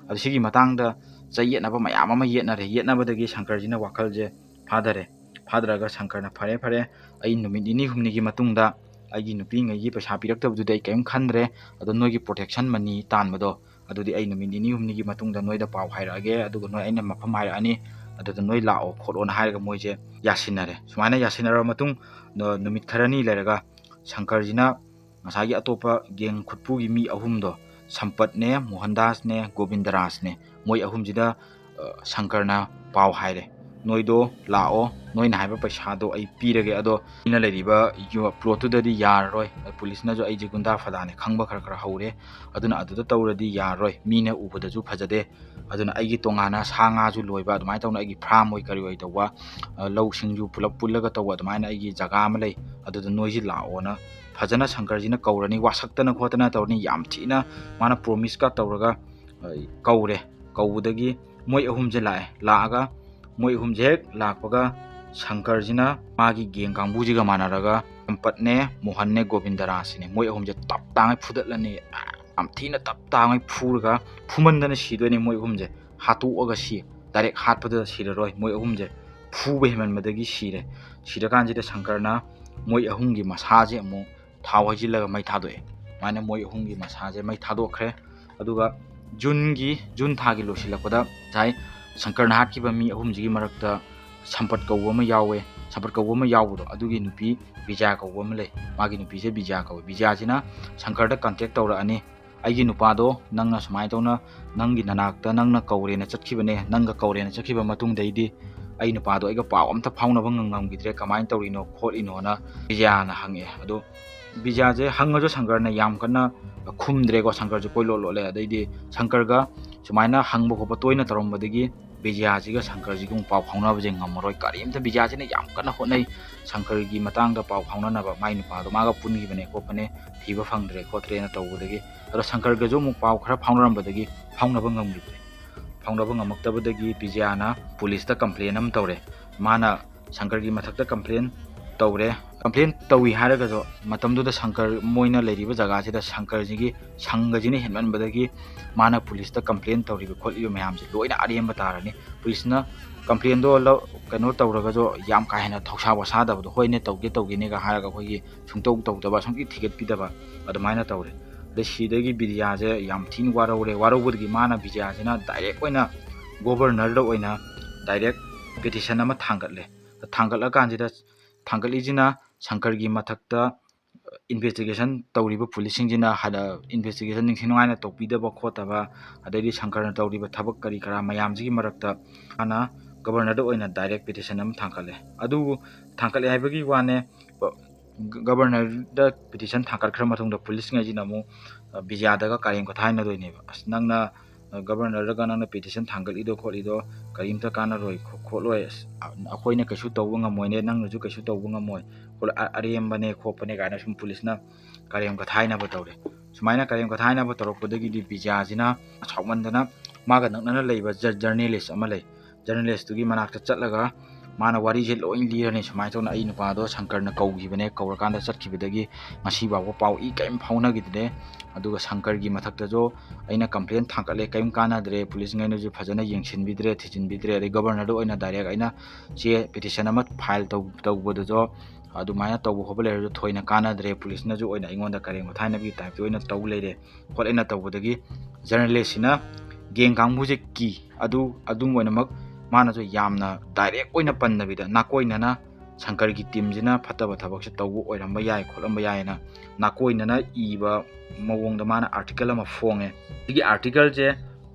ꯑꯗꯣ ꯁꯤꯒꯤ ꯃꯇꯥꯡꯗ ꯆꯌꯦꯠꯅꯕ ꯃꯌꯥꯝ ꯑꯃ ꯌꯦꯠꯅꯔꯦ꯫ ꯌꯦꯠꯅꯕꯗꯒꯤ ꯁꯪꯀꯔꯁꯤꯅ ꯋꯥꯈꯜꯁꯦ ꯐꯥꯊꯔꯦ꯫ ꯐꯥꯊꯔꯒ ꯁꯪꯀꯔꯅ, "ꯐꯔꯦ, ꯐꯔꯦ, ꯑꯩ ꯅꯨꯃꯤꯠ ꯅꯤꯅꯤ ꯍꯨꯝꯅꯤꯒꯤ ꯃꯇꯨꯡꯗ ꯑꯩꯒꯤ ꯅꯨꯄꯤꯉꯩꯒꯤ ꯄꯩꯁꯥ ꯄꯤꯔꯛꯇꯕꯗꯨꯗꯤ ꯑꯩ ꯀꯔꯤꯝ ꯈꯟꯗ꯭ꯔꯦ, ꯑꯗꯣ ꯅꯣꯏꯒꯤ ꯄ꯭ꯔꯣꯇꯦꯛꯁꯟ ꯃꯅꯤ ꯇꯥꯟꯕꯗꯣ, ꯑꯗꯨꯗꯤ ꯑꯩ ꯅꯨꯃꯤꯠ ꯅꯤꯅꯤ ꯍꯨꯝꯅꯤꯒꯤ ꯃꯇꯨꯡꯗ ꯅꯣꯏꯗ ꯄꯥꯎ ꯍꯥꯏꯔꯛꯑꯒꯦ, ꯑꯗꯨꯒ ꯅꯣꯏ, ꯑꯩꯅ ꯃꯐꯝ ꯍꯥꯏꯔꯛꯑꯅꯤ, ꯑꯗꯨꯗ ꯅꯣꯏ ꯂꯥꯛꯑꯣ ꯈꯣꯠꯂꯣꯅ" ꯍꯥꯏꯔꯒ ꯃꯣꯏꯁꯦ ꯌꯥꯁꯤꯟꯅꯔꯦ꯫ ꯁꯨꯃꯥꯏꯅ ꯌꯥꯁꯤꯟꯅꯔꯕ ꯃꯇꯨꯡ, ꯅ-, ꯅꯨꯃꯤꯠ ꯈꯔꯅꯤ ꯂꯩꯔꯒ ꯁꯪꯀꯔꯁꯤꯅ ꯉꯁꯥꯏꯒꯤ ꯑꯇꯣꯞꯄ ꯒꯦꯡ ꯈꯨꯠꯄꯨꯒꯤ ꯃꯤ ꯑꯍꯨꯝꯗꯣ, ꯁꯝꯄꯠꯅꯦ, ꯃꯣꯍꯟꯗꯥꯁꯅꯦ, ꯒꯣꯕꯤꯟꯗꯔꯥꯖꯅꯦ, ꯃꯣꯏ ꯑꯍꯨꯝꯁꯤꯗ, ꯑ, ꯁꯪꯀꯔꯅ ꯄꯥꯎ ꯍꯥꯏꯔꯦ, "ꯅꯣꯏꯗꯣ ꯂꯥꯛꯑꯣ, ꯅꯣꯏꯅ ꯍꯥꯏꯕ ꯄꯩꯁꯥꯗꯣ ꯑꯩ ꯄꯤꯔꯒꯦ, ꯑꯗꯣ ꯑꯩꯅ ꯂꯩꯔꯤꯕ ꯌꯨ-, ꯄ꯭ꯂꯣꯠꯇꯨꯗꯗꯤ ꯌꯥꯔꯔꯣꯏ, ꯄꯨꯂꯤꯁꯅꯁꯨ ꯑꯩꯁꯦ ꯒꯨꯟꯗꯥ ꯐꯗꯥꯅꯦ ꯈꯪꯕ ꯈꯔ ꯈꯔ ꯍꯧꯔꯦ, ꯑꯗꯨꯅ ꯑꯗꯨꯗ ꯇꯧꯔꯗꯤ ꯌꯥꯔꯔꯣꯏ, ꯃꯤꯅ ꯎꯕꯗꯁꯨ ꯐꯖꯗꯦ, ꯑꯗꯨꯅ ꯑꯩꯒꯤ ꯇꯣꯉꯥꯟꯅ ꯁꯥ ꯉꯥꯁꯨ ꯂꯣꯏꯕ, ꯑꯗꯨꯃꯥꯏꯅ ꯇꯧꯅ ꯑꯩꯒꯤ ꯐꯥꯔꯝ ꯑꯣꯏ ꯀꯔꯤ ꯑꯣꯏ ꯇꯧꯕ, ꯑ, ꯂꯧꯁꯤꯡꯁꯨ ꯄꯨꯂꯞ ꯄꯨꯜꯂꯒ ꯇꯧꯕ ꯑꯗꯨꯃꯥꯏꯅ ꯑꯩꯒꯤ ꯖꯒꯥ ꯑꯃ ꯂꯩ, ꯑꯗꯨꯗ ꯅꯣꯏꯁꯤ ꯂꯥꯛꯑꯣꯅ" ꯐꯖꯅ ꯁꯪꯀꯔꯁꯤꯅ ꯀꯧꯔꯅꯤ, ꯋꯥꯁꯛꯇꯅ ꯈꯣꯠꯇꯅ ꯇꯧꯔꯅꯤ, ꯌꯥꯝ ꯊꯤꯅ ꯃꯥꯅ ꯄ꯭ꯔꯣꯃꯤꯁꯀ ꯇꯧꯔꯒ, ꯑ, ꯀꯧꯔꯦ꯫ ꯀꯧꯕꯗꯒꯤ ꯃꯣꯏ ꯑꯍꯨꯝꯁꯦ ꯂꯥꯛꯑꯦ꯫ ꯂꯥꯛꯑꯒ ꯃꯣꯏ ꯑꯍꯨꯝꯁꯦ ꯍꯦꯛ ꯂꯥꯛꯄꯒ ꯁꯪꯀꯔꯁꯤꯅ ꯃꯥꯒꯤ ꯒꯦꯡ ꯀꯥꯡꯕꯨꯁꯤꯒ ꯃꯥꯟꯅꯔꯒ ꯆꯝꯄꯠꯅꯦ, ꯃꯣꯍꯟꯅꯦ, ꯒꯣꯕꯤꯟꯗ ꯔꯥꯖꯁꯤꯅꯦ꯫ ꯃꯣꯏ ꯑꯍꯨꯝꯁꯦ ꯇꯞ ꯇꯥꯉꯩ ꯐꯨꯗꯠꯂꯅꯤ, ꯌꯥꯝ ꯊꯤꯅ ꯇꯞ ꯇꯥꯉꯩ ꯐꯨꯔꯒ ꯐꯨꯃꯟꯗꯅ ꯁꯤꯗꯣꯏꯅꯦ꯫ ꯃꯣꯏ ꯑꯍꯨꯝꯁꯦ ꯍꯥꯠꯇꯣꯛꯑꯒ ꯁꯤ, ꯗꯥꯏꯔꯦꯛ ꯍꯥꯠꯄꯗ ꯁꯤꯔꯔꯣꯏ꯫ ꯃꯣꯏ ꯑꯍꯨꯝꯁꯦ ꯐꯨꯕ ꯍꯦꯟꯃꯟꯕꯗꯒꯤ ꯁꯤꯔꯦ꯫ ꯁꯤꯔꯀꯥꯟꯁꯤꯗ ꯁꯪꯀꯔꯅ ꯃꯣꯏ ꯑꯍꯨꯝꯒꯤ ꯃꯁꯥꯁꯦ ꯑꯃꯨꯛ ꯊꯥꯎ ꯍꯩꯖꯤꯜꯂꯒ ꯃꯩ ꯊꯥꯗꯣꯛꯑꯦ꯫ ꯑꯗꯨꯃꯥꯏꯅ ꯃꯣꯏ ꯑꯍꯨꯝꯒꯤ ꯃꯁꯥꯁꯦ ꯃꯩ ꯊꯥꯗꯣꯛꯈ꯭ꯔꯦ꯫ ꯑꯗꯨꯒ ꯖꯨꯟꯒꯤ, ꯖꯨꯟ ꯊꯥꯒꯤ ꯂꯣꯏꯁꯤꯜꯂꯛꯄꯗ ꯉꯁꯥꯏ ꯁꯪꯀꯔꯅ ꯍꯥꯠꯈꯤꯕ ꯃꯤ ꯑꯍꯨꯝꯁꯤꯒꯤ ꯃꯔꯛꯇ ꯁꯝꯄꯠ ꯀꯧꯕ ꯑꯃ ꯌꯥꯎꯋꯦ꯫ ꯁꯝꯄꯠ ꯀꯧꯕ ꯑꯃ ꯌꯥꯎꯕꯗꯣ, ꯑꯗꯨꯒꯤ ꯅꯨꯄꯤ ꯕꯤꯖꯌꯥ ꯀꯧꯕ ꯑꯃ ꯂꯩ꯫ ꯃꯥꯒꯤ ꯅꯨꯄꯤꯁꯦ ꯕꯤꯖꯌꯥ ꯀꯧꯋꯦ꯫ ꯕꯤꯖꯌꯥꯁꯤꯅ ꯁꯪꯀꯔꯗ contact ꯇꯧꯔꯛꯑꯅꯤ, "ꯑꯩꯒꯤ ꯅꯨꯄꯥꯗꯣ ꯅꯪꯅ ꯁꯨꯃꯥꯏꯅ ꯇꯧꯅ ꯅꯪꯒꯤ ꯅꯅꯥꯛꯇ ꯅꯪꯅ ꯀꯧꯔꯦꯅ ꯆꯠꯈꯤꯕꯅꯦ, ꯅꯪꯒ ꯀꯧꯔꯦꯅ ꯆꯠꯈꯤꯕ ꯃꯇꯨꯡꯗꯩꯗꯤ ꯑꯩ ꯅꯨꯄꯥꯗꯣ ꯑꯩꯒ ꯄꯥꯎ ꯑꯝꯇ ꯐꯥꯎꯅꯕ ꯉꯝꯈꯤꯗ꯭ꯔꯦ, ꯀꯃꯥꯏꯅ ꯇꯧꯔꯤꯅꯣ ꯈꯣꯠꯂꯤꯅꯣꯅ" ꯕꯤꯖꯌꯥꯅ ꯍꯪꯉꯛꯑꯦ꯫ ꯑꯗꯣ ꯕꯤꯖꯌꯥꯁꯦ ꯍꯪꯉꯁꯨ ꯁꯪꯀꯔꯅ ꯌꯥꯝ ꯀꯟꯅ ꯈꯨꯝꯗ꯭ꯔꯦꯀꯣ꯫ ꯁꯪꯀꯔꯁꯨ ꯀꯣꯏꯂꯣꯠ ꯂꯣꯠꯂꯦ꯫ ꯑꯗꯩꯗꯤ ꯁꯪꯀꯔꯒ ꯁꯨꯃꯥꯏꯅ ꯍꯪꯕ ꯈꯣꯠꯄ ꯇꯣꯏꯅ ꯇꯧꯔꯝꯕꯗꯒꯤ ꯕꯤꯖꯌꯥꯁꯤꯒ ꯁꯪꯀꯔꯁꯤꯒ ꯑꯃꯨꯛ ꯄꯥꯎ ꯐꯥꯎꯅꯕꯁꯦ ꯉꯝꯃꯔꯣꯏ꯫ ꯀꯔꯤꯝꯇ, ꯕꯤꯖꯌꯥꯁꯤꯅ ꯌꯥꯝ ꯀꯟꯅ ꯍꯣꯠꯅꯩ ꯁꯪꯀꯔꯒꯤ ꯃꯇꯥꯡꯗ ꯄꯥꯎ ꯐꯥꯎꯅꯅꯕ, ꯃꯥꯏ ꯅꯨꯄꯥꯗꯣ ꯃꯥꯒ ꯄꯨꯟꯈꯤꯕꯅꯦ ꯈꯣꯠꯄꯅꯦ, ꯊꯤꯕ ꯐꯪꯗ꯭ꯔꯦ ꯈꯣꯠꯇ꯭ꯔꯦꯅ ꯇꯧꯕꯗꯒꯤ꯫ ꯑꯗꯣ ꯁꯪꯀꯔꯒꯁꯨ ꯑꯃꯨꯛ ꯄꯥꯎ ꯈꯔ ꯐꯥꯎꯅꯔꯝꯕꯗꯒꯤ ꯐꯥꯎꯅꯕ ꯉꯝꯈꯤꯗ꯭ꯔꯦ꯫ ꯐꯥꯎꯅꯕ ꯉꯝꯃꯛꯇꯕꯗꯒꯤ ꯕꯤꯖꯌꯥꯅ ꯄꯨꯂꯤꯁꯇ complain ꯑꯃ ꯇꯧꯔꯦ꯫ ꯃꯥꯅ ꯁꯪꯀꯔꯒꯤ ꯃꯊꯛꯇ complain ꯇꯧꯔꯦ꯫ Complain ꯇꯧꯏ ꯍꯥꯏꯔꯒꯁꯨ ꯃꯇꯝꯗꯨꯗ ꯁꯪꯀꯔ, ꯃꯣꯏꯅ ꯂꯩꯔꯤꯕ ꯖꯒꯥꯁꯤꯗ ꯁꯪꯀꯔꯁꯤꯒꯤ ꯁꯪꯒꯁꯤꯅ ꯍꯦꯟꯃꯟꯕꯗꯒꯤ ꯃꯥꯅ ꯄꯨꯂꯤꯁꯇ complain ꯇꯧꯔꯤꯕ ꯈꯣꯠꯂꯤꯕ ꯃꯌꯥꯝꯁꯦ ꯂꯣꯏꯅ ꯑꯔꯦꯝꯕ ꯇꯥꯔꯅꯤ꯫ ꯄꯨꯂꯤꯁꯅ complainꯗꯣ ꯂꯧ-, ꯀꯩꯅꯣ ꯇꯧꯔꯒꯁꯨ ꯌꯥꯝ ꯀꯥ ꯍꯦꯟꯅ ꯊꯧꯁꯥ ꯋꯥꯁꯥꯗꯕꯗꯣ, "ꯍꯣꯏꯅꯦ, ꯇꯧꯒꯦ ꯇꯧꯒꯦꯅꯦꯒ" ꯍꯥꯏꯔꯒ ꯑꯩꯈꯣꯏꯒꯤ ꯁꯨꯡꯇꯧ ꯇꯧꯗꯕ, ꯁꯨꯡꯊꯤ ꯊꯤꯒꯠꯄꯤꯗꯕ ꯑꯗꯨꯃꯥꯏꯅ ꯇꯧꯔꯦ꯫ ꯑꯗꯩ ꯁꯤꯗꯒꯤ ꯕꯤꯖꯌꯥꯁꯦ ꯌꯥꯝ ꯊꯤꯅ ꯋꯥꯔꯧꯔꯦ꯫ ꯋꯥꯔꯧꯕꯗꯒꯤ ꯃꯥꯅ, ꯕꯤꯖꯌꯥꯁꯤꯅ direct ꯑꯣꯏꯅ governorꯗ ꯑꯣꯏꯅ direct petition ꯑꯃ ꯊꯥꯡꯒꯠꯂꯦ꯫ ꯊꯥꯡꯒꯠꯂꯀꯥꯟꯁꯤꯗ, ꯊꯥꯡꯒꯠꯂꯤꯁꯤꯅ ꯁꯪꯀꯔꯒꯤ ꯃꯊꯛꯇ investigation ꯇꯧꯔꯤꯕ ꯄꯨꯂꯤꯁꯁꯤꯡꯁꯤꯅ ꯍꯥꯟꯅ investigation ꯅꯤꯡꯊꯤ ꯅꯨꯡꯉꯥꯏꯅ ꯇꯧꯕꯤꯗꯕ ꯈꯣꯠꯇꯕ, ꯑꯗꯩꯗꯤ ꯁꯪꯀꯔꯅ ꯇꯧꯔꯤꯕ ꯊꯕꯛ ꯀꯔꯤ ꯀꯔꯥ ꯃꯌꯥꯝꯁꯤꯒꯤ ꯃꯔꯛꯇ ꯃꯥꯅ governorꯗ ꯑꯣꯏꯅ direct petition ꯑꯃ ꯊꯥꯡꯒꯠꯂꯦ꯫ ꯑꯗꯨꯕꯨ ꯊꯥꯡꯒꯠꯂꯦ ꯍꯥꯏꯕꯒꯤ ꯋꯥꯅꯦ, governorꯗ petition ꯊꯥꯡꯒꯠꯈ꯭ꯔ ꯃꯇꯨꯡꯗ ꯄꯨꯂꯤꯁꯉꯩꯁꯤꯅ ꯑꯃꯨꯛ, ꯑ, ꯕꯤꯖꯌꯥꯗꯒ ꯀꯔꯦꯝ ꯀꯊꯥꯏꯅꯗꯣꯏꯅꯦꯕ꯫ "ꯑꯁ, ꯅꯪꯅ, ꯑ, governorꯗꯒ ꯅꯪꯅ petition ꯊꯥꯡꯒꯠꯂꯤꯗꯣ ꯈꯣꯠꯂꯤꯗꯣ ꯀꯔꯤꯝꯇ ꯀꯥꯟꯅꯔꯣꯏ ꯈꯣ-, ꯈꯣꯠꯂꯣꯏ, ꯑꯁ, ꯑ-, ꯑꯩꯈꯣꯏꯅ ꯀꯩꯁꯨ ꯇꯧꯕ ꯉꯝꯃꯣꯏꯅꯦ, ꯅꯪꯅꯁꯨ ꯀꯩꯁꯨ ꯇꯧꯕ ꯉꯝꯃꯣꯏ, ꯈꯣꯠꯂꯣꯏ, ꯑ-, ꯑꯔꯦꯝꯕꯅꯦ ꯈꯣꯠꯄꯅꯦ" ꯀꯥꯏꯅ ꯁꯨꯝ ꯄꯨꯂꯤꯁꯅ ꯀꯔꯦꯝ ꯀꯊꯥꯏꯅꯕ ꯇꯧꯔꯦ꯫ ꯁꯨꯃꯥꯏꯅ ꯀꯔꯦꯝ ꯀꯊꯥꯏꯅꯕ ꯇꯧꯔꯛꯄꯗꯒꯤꯗꯤ ꯕꯤꯖꯌꯥꯁꯤꯅ ꯁꯥꯎꯃꯟꯗꯅ ꯃꯥꯒ ꯅꯛꯅꯅ ꯂꯩꯕ ꯖꯔ-, journalist ꯑꯃ ꯂꯩ꯫ Journalistꯇꯨꯒꯤ ꯃꯅꯥꯛꯇ ꯆꯠꯂꯒ ꯃꯥꯅ ꯋꯥꯔꯤꯁꯦ ꯂꯣꯏ ꯂꯤꯔꯅꯤ꯫ ꯁꯨꯃꯥꯏꯅ ꯇꯧꯅ ꯑꯩ ꯅꯨꯄꯥꯗꯣ ꯁꯪꯀꯔꯅ ꯀꯧꯈꯤꯕꯅꯦ, ꯀꯧꯔꯀꯥꯟꯗ ꯆꯠꯈꯤꯕꯗꯒꯤ ꯉꯁꯤ ꯐꯥꯎꯕ ꯄꯥꯎ ꯏ ꯀꯔꯤꯝ ꯐꯥꯎꯅꯈꯤꯗ꯭ꯔꯦ꯫ ꯑꯗꯨꯒ ꯁꯪꯀꯔꯒꯤ ꯃꯊꯛꯇꯁꯨ ꯑꯩꯅ complain ꯊꯥꯡꯒꯠꯂꯦ, ꯀꯔꯤꯝ ꯀꯥꯟꯅꯗ꯭ꯔꯦ, ꯄꯨꯂꯤꯁꯉꯩꯅꯁꯨ ꯐꯖꯅ ꯌꯦꯡꯁꯤꯟꯕꯤꯗ꯭ꯔꯦ, ꯊꯤꯖꯤꯟꯕꯤꯗ꯭ꯔꯦ꯫ ꯑꯗꯩ ꯒꯕꯔꯅꯔꯗ ꯑꯣꯏꯅ direct ꯑꯩꯅ ꯆꯦ petition ꯑꯃ file ꯇꯧ ꯇꯧꯕꯗꯁꯨ ꯑꯗꯨꯃꯥꯏꯅ ꯇꯧꯕ ꯈꯣꯠꯄ ꯂꯩꯔꯁꯨ ꯊꯣꯏꯅ ꯀꯥꯟꯅꯗ꯭ꯔꯦ, ꯄꯨꯂꯤꯁꯅꯁꯨ ꯑꯣꯏꯅ ꯑꯩꯉꯣꯟꯗ ꯀꯔꯦꯝ ꯊꯥꯏꯅꯕꯒꯤ type ꯇ ꯑꯣꯏꯅ ꯇꯧ ꯂꯩꯔꯦ ꯈꯣꯠꯂꯦꯅ ꯇꯧꯕꯗꯒꯤ journalist ꯁꯤꯅ gang ꯀꯥꯡꯕꯨꯁꯦ ꯀꯤ ꯑꯗꯨ ꯑꯗꯨꯝ ꯑꯣꯏꯅꯃꯛ ꯃꯥꯅꯁꯨ ꯌꯥꯝꯅ direct ꯑꯣꯏꯅ ꯄꯟꯗꯕꯤꯗ ꯅꯥꯀꯣꯏꯅꯅ ꯁꯪꯀꯔꯒꯤ team ꯁꯤꯅ ꯐꯠꯇꯕ ꯊꯕꯛꯁꯦ ꯇꯧꯕ ꯑꯣꯏꯔꯝꯕ ꯌꯥꯏ ꯈꯣꯠꯂꯝꯕ ꯌꯥꯏꯅ ꯅꯥꯀꯣꯏꯅꯅ ꯏꯕ ꯃꯑꯣꯡꯗ ꯃꯥꯅ article ꯑꯃ ꯐꯣꯡꯉꯦ꯫ ꯁꯤꯒꯤ article ꯁꯦ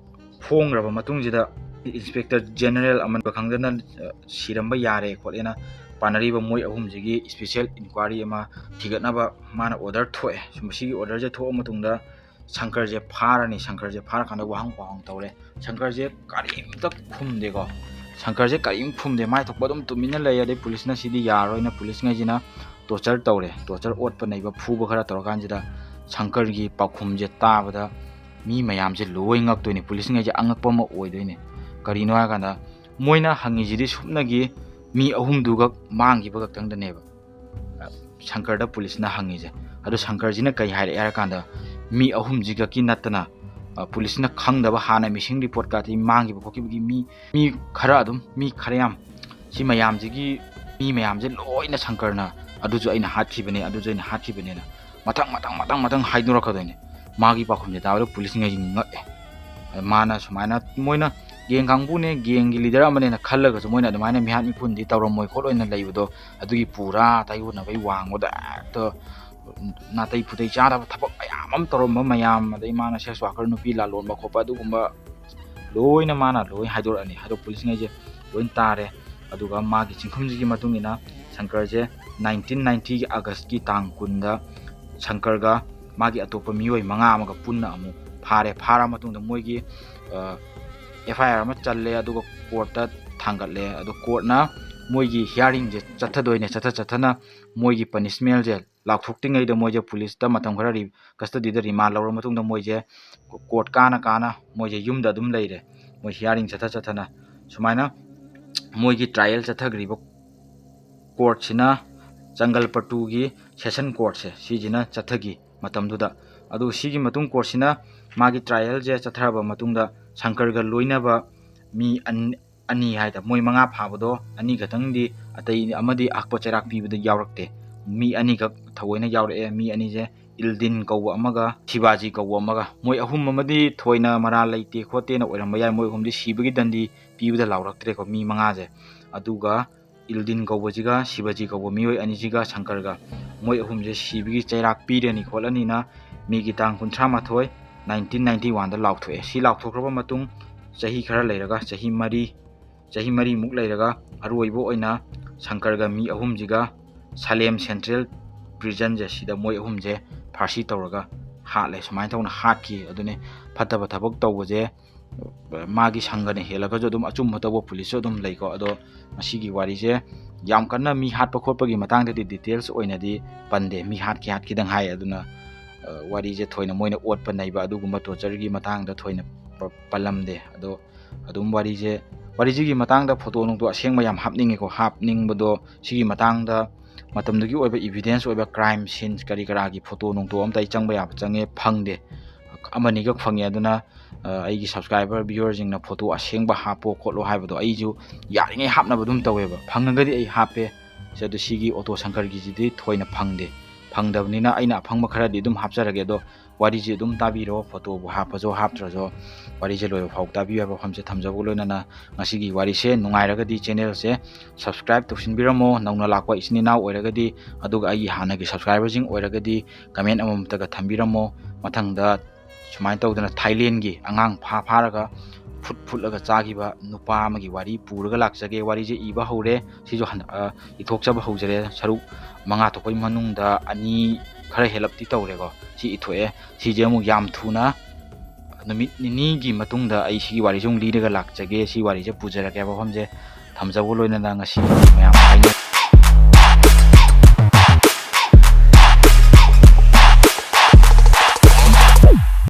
ꯐꯣꯡꯈ꯭ꯔꯕ ꯃꯇꯨꯡꯁꯤꯗ inspector general ꯑꯃꯟꯕ ꯈꯪꯗꯅ, ꯑ, ꯁꯤꯔꯝꯕ ꯌꯥꯔꯦ ꯈꯣꯠꯂꯦꯅ ꯄꯥꯅꯔꯤꯕ ꯃꯣꯏ ꯑꯍꯨꯝꯁꯤꯒꯤ special inquiry ꯑꯃ ꯊꯤꯒꯠꯅꯕ ꯃꯥꯅ order ꯊꯣꯛꯑꯦ꯫ ꯃꯁꯤꯒꯤ order ꯁꯦ ꯊꯣꯛꯑ ꯃꯇꯨꯡꯗ ꯁꯪꯀꯔꯁꯦ ꯐꯥꯔꯅꯤ꯫ ꯁꯪꯀꯔꯁꯦ ꯐꯥꯔꯀꯥꯟꯗ ꯋꯥꯍꯪ ꯄꯥꯎꯍꯪ ꯇꯧꯔꯦ꯫ ꯁꯪꯀꯔꯁꯦ ꯀꯔꯤꯝꯇ ꯈꯨꯝꯗꯦꯀꯣ꯫ ꯁꯪꯀꯔꯁꯦ ꯀꯔꯤꯝ ꯈꯨꯝꯗꯦ꯫ ꯃꯥꯏ ꯊꯣꯛꯄ ꯑꯗꯨꯝ ꯇꯨꯃꯤꯟꯅ ꯂꯩ꯫ ꯑꯗꯩ ꯄꯨꯂꯤꯁꯅ ꯁꯤꯗꯤ ꯌꯥꯔꯣꯏꯅ ꯄꯨꯂꯤꯁꯉꯩꯁꯤꯅ torture ꯇꯧꯔꯦ꯫ Torture, ꯑꯣꯠꯄ ꯅꯩꯕ, ꯐꯨꯕ ꯈꯔ ꯇꯧꯔꯀꯥꯟꯁꯤꯗ ꯁꯪꯀꯔꯒꯤ ꯄꯥꯎꯈꯨꯝꯁꯦ ꯇꯥꯕꯗ ꯃꯤ ꯃꯌꯥꯝꯁꯦ ꯂꯣꯏ ꯉꯛꯇꯣꯏꯅꯤ꯫ ꯄꯨꯂꯤꯁꯉꯩꯁꯦ ꯑꯉꯛꯄ ꯑꯃ ꯑꯣꯏꯗꯣꯏꯅꯤ꯫ ꯀꯔꯤꯅꯣ ꯍꯥꯏꯔꯀꯥꯟꯗ ꯃꯣꯏꯅ ꯍꯪꯉꯤꯁꯤꯗꯤ ꯁꯨꯞꯅꯒꯤ ꯃꯤ ꯑꯍꯨꯝꯗꯨꯈꯛ ꯃꯥꯡꯈꯤꯕ ꯈꯛꯇꯪꯗꯅꯦꯕ꯫ ꯁꯪꯀꯔꯗ ꯄꯨꯂꯤꯁꯅ ꯍꯪꯉꯤꯁꯦ꯫ ꯑꯗꯣ ꯁꯪꯀꯔꯁꯤꯅ ꯀꯩ ꯍꯥꯏꯔꯛꯑꯦ ꯍꯥꯏꯔꯀꯥꯟꯗ ꯃꯤ ꯑꯍꯨꯝꯁꯤꯈꯛꯀꯤ ꯅꯠꯇꯅ, ꯑ, ꯄꯨꯂꯤꯁꯅ ꯈꯪꯗꯕ ꯍꯥꯟꯅ missing report ꯀꯥꯇꯤ ꯃꯥꯡꯈꯤꯕ ꯈꯣꯠꯈꯤꯕꯒꯤ ꯃꯤ, ꯃꯤ ꯈꯔ ꯑꯗꯨꯝ, ꯃꯤ ꯈꯔ ꯌꯥꯝ, ꯁꯤ ꯃꯌꯥꯝꯁꯤꯒꯤ ꯃꯤ ꯃꯌꯥꯝꯁꯦ ꯂꯣꯏꯅ ꯁꯪꯀꯔꯅ ꯑꯗꯨꯁꯨ ꯑꯩꯅ ꯍꯥꯠꯈꯤꯕꯅꯦ, ꯑꯗꯨꯁꯨ ꯑꯩꯅ ꯍꯥꯠꯈꯤꯕꯅꯦꯅ ꯃꯊꯪ, ꯃꯊꯪ, ꯃꯊꯪ, ꯃꯊꯪ ꯍꯥꯏꯗꯣꯔꯛꯀꯗꯣꯏꯅꯦ꯫ ꯃꯥꯒꯤ ꯄꯥꯎꯈꯨꯝꯁꯦ ꯇꯥꯕꯗ ꯄꯨꯂꯤꯁꯉꯩꯁꯤ ꯉꯛꯑꯦ꯫ ꯃꯥꯅ ꯁꯨꯃꯥꯏꯅ ꯃꯣꯏꯅ gang ꯀꯥꯡꯕꯨꯅꯦ, gang ꯒꯤ leader ꯑꯃꯅꯦꯅ ꯈꯜꯂꯒꯁꯨ ꯃꯣꯏꯅ ꯑꯗꯨꯃꯥꯏꯅ ꯃꯤꯍꯥꯠ ꯃꯤꯄꯨꯟꯗꯤ ꯇꯧꯔꯝꯃꯣꯏ ꯈꯣꯠꯂꯣꯏꯅ ꯂꯩꯕꯗꯣ ꯑꯗꯨꯒꯤ ꯄꯨꯔꯥ ꯇꯥꯏꯑꯣꯟꯅꯕꯩ ꯋꯥꯡꯃꯗ ꯍꯦꯛꯇ ꯅꯥꯇꯩ ꯄꯨꯇꯩ ꯆꯥꯗꯕ ꯊꯕꯛ ꯃꯌꯥꯝ ꯑꯃ ꯇꯧꯔꯝꯕ ꯃꯌꯥꯝ, ꯑꯗꯩ ꯃꯥꯅ sex worker ꯅꯨꯄꯤ ꯂꯥꯂꯣꯟꯕ ꯈꯣꯠꯄ ꯑꯗꯨꯒꯨꯝꯕ ꯂꯣꯏꯅ ꯃꯥꯅ ꯂꯣꯏ ꯍꯥꯏꯗꯣꯔꯛꯑꯅꯤ꯫ ꯑꯗꯣ ꯄꯨꯂꯤꯁꯉꯩꯁꯦ ꯂꯣꯏ ꯇꯥꯔꯦ꯫ ꯑꯗꯨꯒ ꯃꯥꯒꯤ ꯆꯤꯡꯈꯨꯝꯁꯤꯒꯤ ꯃꯇꯨꯡ ꯏꯟꯅ ꯁꯪꯀꯔꯁꯦ nineteen ninety ꯒꯤ August ꯀꯤ ꯇꯥꯡ ꯀꯨꯟꯗ ꯁꯪꯀꯔꯒ ꯃꯥꯒꯤ ꯑꯇꯣꯞꯄ ꯃꯤꯑꯣꯏ ꯃꯉꯥ ꯑꯃꯒ ꯄꯨꯟꯅ ꯑꯃꯨꯛ ꯐꯥꯔꯦ꯫ ꯐꯥꯔ ꯃꯇꯨꯡꯗ ꯃꯣꯏꯒꯤ, ꯑ, F I R ꯑꯃ ꯆꯜꯂꯦ, ꯑꯗꯨꯒ court ꯇ ꯊꯥꯡꯒꯠꯂꯦ꯫ ꯑꯗꯣ court ꯅ ꯃꯣꯏꯒꯤ hearing ꯁꯦ ꯆꯠꯊꯗꯣꯏꯅꯦ꯫ ꯆꯠꯊ ꯆꯠꯊꯅ ꯃꯣꯏꯒꯤ punishment ꯁꯦ ꯂꯥꯎꯊꯣꯛꯇ꯭ꯔꯤꯉꯩꯗ ꯃꯣꯏꯁꯦ ꯄꯨꯂꯤꯁꯇ ꯃꯇꯝ ꯈꯔ ꯔꯤ-, custody ꯗ remand ꯂꯧꯔ ꯃꯇꯨꯡꯗ ꯃꯣꯏꯁꯦ court ꯀꯥꯅ ꯀꯥꯅ ꯃꯣꯏꯁꯦ ꯌꯨꯝꯗ ꯑꯗꯨꯝ ꯂꯩꯔꯦ꯫ ꯃꯣꯏ hearing ꯆꯠꯊ ꯆꯠꯊꯅ ꯁꯨꯃꯥꯏꯅ ꯃꯣꯏꯒꯤ trial ꯆꯠꯊꯈ꯭ꯔꯤꯕ courtꯁꯤꯅ ꯆꯪꯒꯜꯄꯇꯨꯒꯤ session courtꯁꯦ ꯁꯤꯁꯤꯅ ꯆꯠꯊꯈꯤ ꯃꯇꯝꯗꯨꯗ꯫ ꯑꯗꯨ ꯁꯤꯒꯤ ꯃꯇꯨꯡ courtꯁꯤꯅ ꯃꯥꯒꯤ trialꯁꯦ ꯆꯠꯊꯔꯕ ꯃꯇꯨꯡꯗ ꯁꯪꯀꯔꯒ ꯂꯣꯏꯅꯕ ꯃꯤ ꯑꯟ-, ꯑꯅꯤ ꯍꯥꯏꯇꯥꯔꯦ, ꯃꯣꯏ ꯃꯉꯥ ꯐꯥꯕꯗꯣ ꯑꯅꯤ ꯈꯛꯇꯪꯗꯤ, ꯑꯇꯩ ꯑꯃꯗꯤ ꯑꯍꯛꯄ ꯆꯩꯔꯥꯛ ꯄꯤꯕꯗ ꯌꯥꯎꯔꯛꯇꯦ꯫ ꯃꯤ ꯑꯅꯤꯈꯛ ꯊꯑꯣꯏꯅ ꯌꯥꯎꯔꯛꯑꯦ꯫ ꯃꯤ ꯑꯅꯤꯁꯦ ꯏꯜꯗꯤꯟ ꯀꯧꯕ ꯑꯃꯒ ꯁꯤꯕꯥꯖꯤ ꯀꯧꯕ ꯑꯃꯒ꯫ ꯃꯣꯏ ꯑꯍꯨꯝ ꯑꯃꯗꯤ ꯊꯣꯏꯅ ꯃꯔꯥꯜ ꯂꯩꯇꯦ ꯈꯣꯠꯇꯦꯅ ꯑꯣꯏꯔꯝꯕ ꯌꯥꯏ, ꯃꯣꯏ ꯑꯍꯨꯝꯗꯤ ꯁꯤꯕꯒꯤ ꯗꯟꯗꯤ ꯄꯤꯕꯗ ꯂꯥꯎꯔꯛꯇ꯭ꯔꯦꯀꯣ, ꯃꯤ ꯃꯉꯥꯁꯦ꯫ ꯑꯗꯨꯒ ꯏꯜꯗꯤꯟ ꯀꯧꯕꯁꯤꯒ ꯁꯤꯕꯥꯖꯤ ꯀꯧꯕ ꯃꯤꯑꯣꯏ ꯑꯅꯤꯁꯤꯒ ꯁꯪꯀꯔꯒ ꯃꯣꯏ ꯑꯍꯨꯝꯁꯦ ꯁꯤꯕꯒꯤ ꯆꯩꯔꯥꯛ ꯄꯤꯔꯅꯤ ꯈꯣꯠꯂꯅꯤꯅ ꯃꯦꯒꯤ ꯇꯥꯡ ꯀꯨꯟꯊ꯭ꯔꯥ ꯃꯥꯊꯣꯏ, nineteen ninety oneꯗ ꯂꯥꯎꯊꯣꯛꯑꯦ꯫ ꯁꯤ ꯂꯥꯎꯊꯣꯛꯈ꯭ꯔꯕ ꯃꯇꯨꯡ ꯆꯍꯤ ꯈꯔ ꯂꯩꯔꯒ, ꯆꯍꯤ ꯃꯔꯤ, ꯆꯍꯤ ꯃꯔꯤꯃꯨꯛ ꯂꯩꯔꯒ ꯑꯔꯣꯏꯕ ꯑꯣꯏꯅ ꯁꯪꯀꯔꯒ ꯃꯤ ꯑꯍꯨꯝꯁꯤꯒ ꯁꯂꯦꯝ Central Prisonꯁꯦ, ꯁꯤꯗ ꯃꯣꯏ ꯑꯍꯨꯝꯁꯦ ꯐꯥꯔꯁꯤ ꯇꯧꯔꯒ ꯍꯥꯠꯂꯦ꯫ ꯁꯨꯃꯥꯏꯅ ꯇꯧꯅ ꯍꯥꯠꯈꯤ꯫ ꯑꯗꯨꯅꯤ, ꯐꯠꯇꯕ ꯊꯕꯛ ꯇꯧꯕꯁꯦ ꯃꯥꯒꯤ ꯁꯪꯒꯅ ꯍꯦꯜꯂꯒꯁꯨ ꯑꯗꯨꯝ ꯑꯆꯨꯝꯕ ꯇꯧꯕ ꯄꯨꯂꯤꯁꯁꯨ ꯑꯗꯨꯝ ꯂꯩꯀꯣ꯫ ꯑꯗꯣ ꯉꯁꯤꯒꯤ ꯋꯥꯔꯤꯁꯦ ꯌꯥꯝ ꯀꯟꯅ ꯃꯤ ꯍꯥꯠꯄ ꯈꯣꯠꯄꯒꯤ ꯃꯇꯥꯡꯗꯗꯤ details ꯑꯣꯏꯅꯗꯤ ꯄꯟꯗꯦ, ꯃꯤ ꯍꯥꯠꯈꯤ ꯍꯥꯠꯈꯤꯗꯪ ꯍꯥꯏ꯫ ꯑꯗꯨꯅ, ꯑ, ꯋꯥꯔꯤꯁꯦ ꯊꯣꯏꯅ ꯃꯣꯏꯅ ꯑꯣꯠꯄ ꯅꯩꯕ ꯑꯗꯨꯒꯨꯝꯕ tortureꯒꯤ ꯃꯇꯥꯡꯗ ꯊꯣꯏꯅ ꯄ-, ꯄꯜꯂꯝꯗꯦ꯫ ꯑꯗꯣ ꯑꯗꯨꯝ ꯋꯥꯔꯤꯁꯦ, ꯋꯥꯔꯤꯁꯤꯒꯤ ꯃꯇꯥꯡꯗ photo ꯅꯨꯡꯇꯣ ꯑꯁꯦꯡꯕ ꯌꯥꯝ ꯍꯥꯞꯅꯤꯡꯉꯦꯀꯣ, ꯍꯥꯞꯅꯤꯡꯕꯗꯣ ꯁꯤꯒꯤ ꯃꯇꯥꯡꯗ ꯃꯇꯝꯗꯨꯒꯤ ꯑꯣꯏꯕ evidence ꯑꯣꯏꯕ crime scenes ꯀꯔꯤ ꯀꯔꯥꯒꯤ photo ꯅꯨꯡꯇꯣ ꯑꯝꯇ ꯑꯩ ꯆꯪꯕ ꯌꯥꯕ ꯆꯪꯉꯦ, ꯐꯪꯗꯦ꯫ ꯑꯃꯅꯤꯈꯛ ꯐꯪꯉꯦ꯫ ꯑꯗꯨꯅ, ꯑ, ꯑꯩꯒꯤ subscriber viewerꯁꯤꯡꯅ photo ꯑꯁꯦꯡꯕ ꯍꯥꯞꯄꯣ ꯈꯣꯠꯂꯣ ꯍꯥꯏꯕꯗꯣ ꯑꯩꯁꯨ ꯌꯥꯔꯤꯉꯩ ꯍꯥꯞꯅꯕ ꯑꯗꯨꯝ ꯇꯧꯋꯦꯕ, ꯐꯪꯉꯒꯗꯤ ꯑꯩ ꯍꯥꯞꯄꯦ꯫ ꯁꯤ, ꯑꯗꯨ ꯁꯤꯒꯤ ꯑꯣꯇꯣ ꯁꯪꯀꯔꯒꯤꯁꯤꯗꯤ ꯊꯣꯏꯅ ꯐꯪꯗꯦ꯫ ꯐꯪꯗꯕꯅꯤꯅ ꯑꯩꯅ ꯑꯐꯪꯕ ꯈꯔꯗꯤ ꯑꯗꯨꯝ ꯍꯥꯞꯆꯔꯒꯦ꯫ ꯑꯗꯣ ꯋꯥꯔꯤꯁꯤ ꯑꯗꯨꯝ ꯇꯥꯕꯤꯔꯣ, photoꯕꯨ ꯍꯥꯞꯄꯁꯨ ꯍꯥꯞꯇ꯭ꯔꯁꯨ ꯋꯥꯔꯤꯁꯦ ꯂꯣꯏꯕ ꯐꯥꯎ ꯇꯥꯕꯤꯌꯨ ꯍꯥꯏꯕ ꯋꯥꯐꯝꯁꯦ ꯊꯝꯖꯕꯒ ꯂꯣꯏꯅꯅ ꯉꯁꯤꯒꯤ ꯋꯥꯔꯤꯁꯦ ꯅꯨꯡꯉꯥꯏꯔꯒꯗꯤ channelꯁꯦ subscribe ꯇꯧꯁꯤꯟꯕꯤꯔꯝꯃꯣ, ꯅꯧꯅ ꯂꯥꯛꯄ ꯏꯆꯤꯟ ꯏꯅꯥꯎ ꯑꯣꯏꯔꯒꯗꯤ꯫ ꯑꯗꯨꯒ ꯑꯩꯒꯤ ꯍꯥꯟꯅꯒꯤ subscriberꯁꯤꯡ ꯑꯣꯏꯔꯒꯗꯤ comment ꯑꯃꯃꯝꯇꯒ ꯊꯝꯕꯤꯔꯝꯃꯣ꯫ ꯃꯊꯪꯗ ꯁꯨꯃꯥꯏꯅ ꯇꯧꯗꯅ ꯊꯥꯏꯂꯦꯟꯒꯤ ꯑꯉꯥꯡ ꯐꯥ ꯐꯥꯔꯒ ꯐꯨꯠ ꯐꯨꯠꯂꯒ ꯆꯥꯈꯤꯕ ꯅꯨꯄꯥ ꯑꯃꯒꯤ ꯋꯥꯔꯤ ꯄꯨꯔꯒ ꯂꯥꯛꯆꯒꯦ꯫ ꯋꯥꯔꯤꯁꯦ ꯏꯕ ꯍꯧꯔꯦ꯫ ꯁꯤꯁꯨ ꯍꯟ-, ꯑ, ꯏꯊꯣꯛꯆꯕ ꯍꯧꯖꯔꯦ꯫ ꯁꯔꯨꯛ ꯃꯉꯥ ꯊꯣꯛꯄꯒꯤ ꯃꯅꯨꯡꯗ ꯑꯅꯤ ꯈꯔ ꯍꯦꯜꯂꯞꯇꯤ ꯇꯧꯔꯦꯀꯣ꯫ ꯁꯤ ꯏꯊꯣꯛꯑꯦ꯫ ꯁꯤꯁꯦ ꯑꯃꯨꯛ ꯌꯥꯝ ꯊꯨꯅ ꯅꯨꯃꯤꯠ ꯅꯤꯅꯤꯒꯤ ꯃꯇꯨꯡꯗ ꯑꯩ ꯁꯤꯒꯤ ꯋꯥꯔꯤꯁꯦ ꯑꯃꯨꯛ ꯂꯤꯔꯒ ꯂꯥꯛꯆꯒꯦ꯫ ꯁꯤ ꯋꯥꯔꯤꯁꯦ ꯄꯨꯖꯔꯛꯀꯦ ꯍꯥꯏꯕ ꯋꯥꯐꯝꯁꯦ ꯊꯝꯖꯕꯒ ꯂꯣꯏꯅꯅ ꯉꯁꯤ ꯃꯌꯥꯝ ꯍꯥꯏꯅ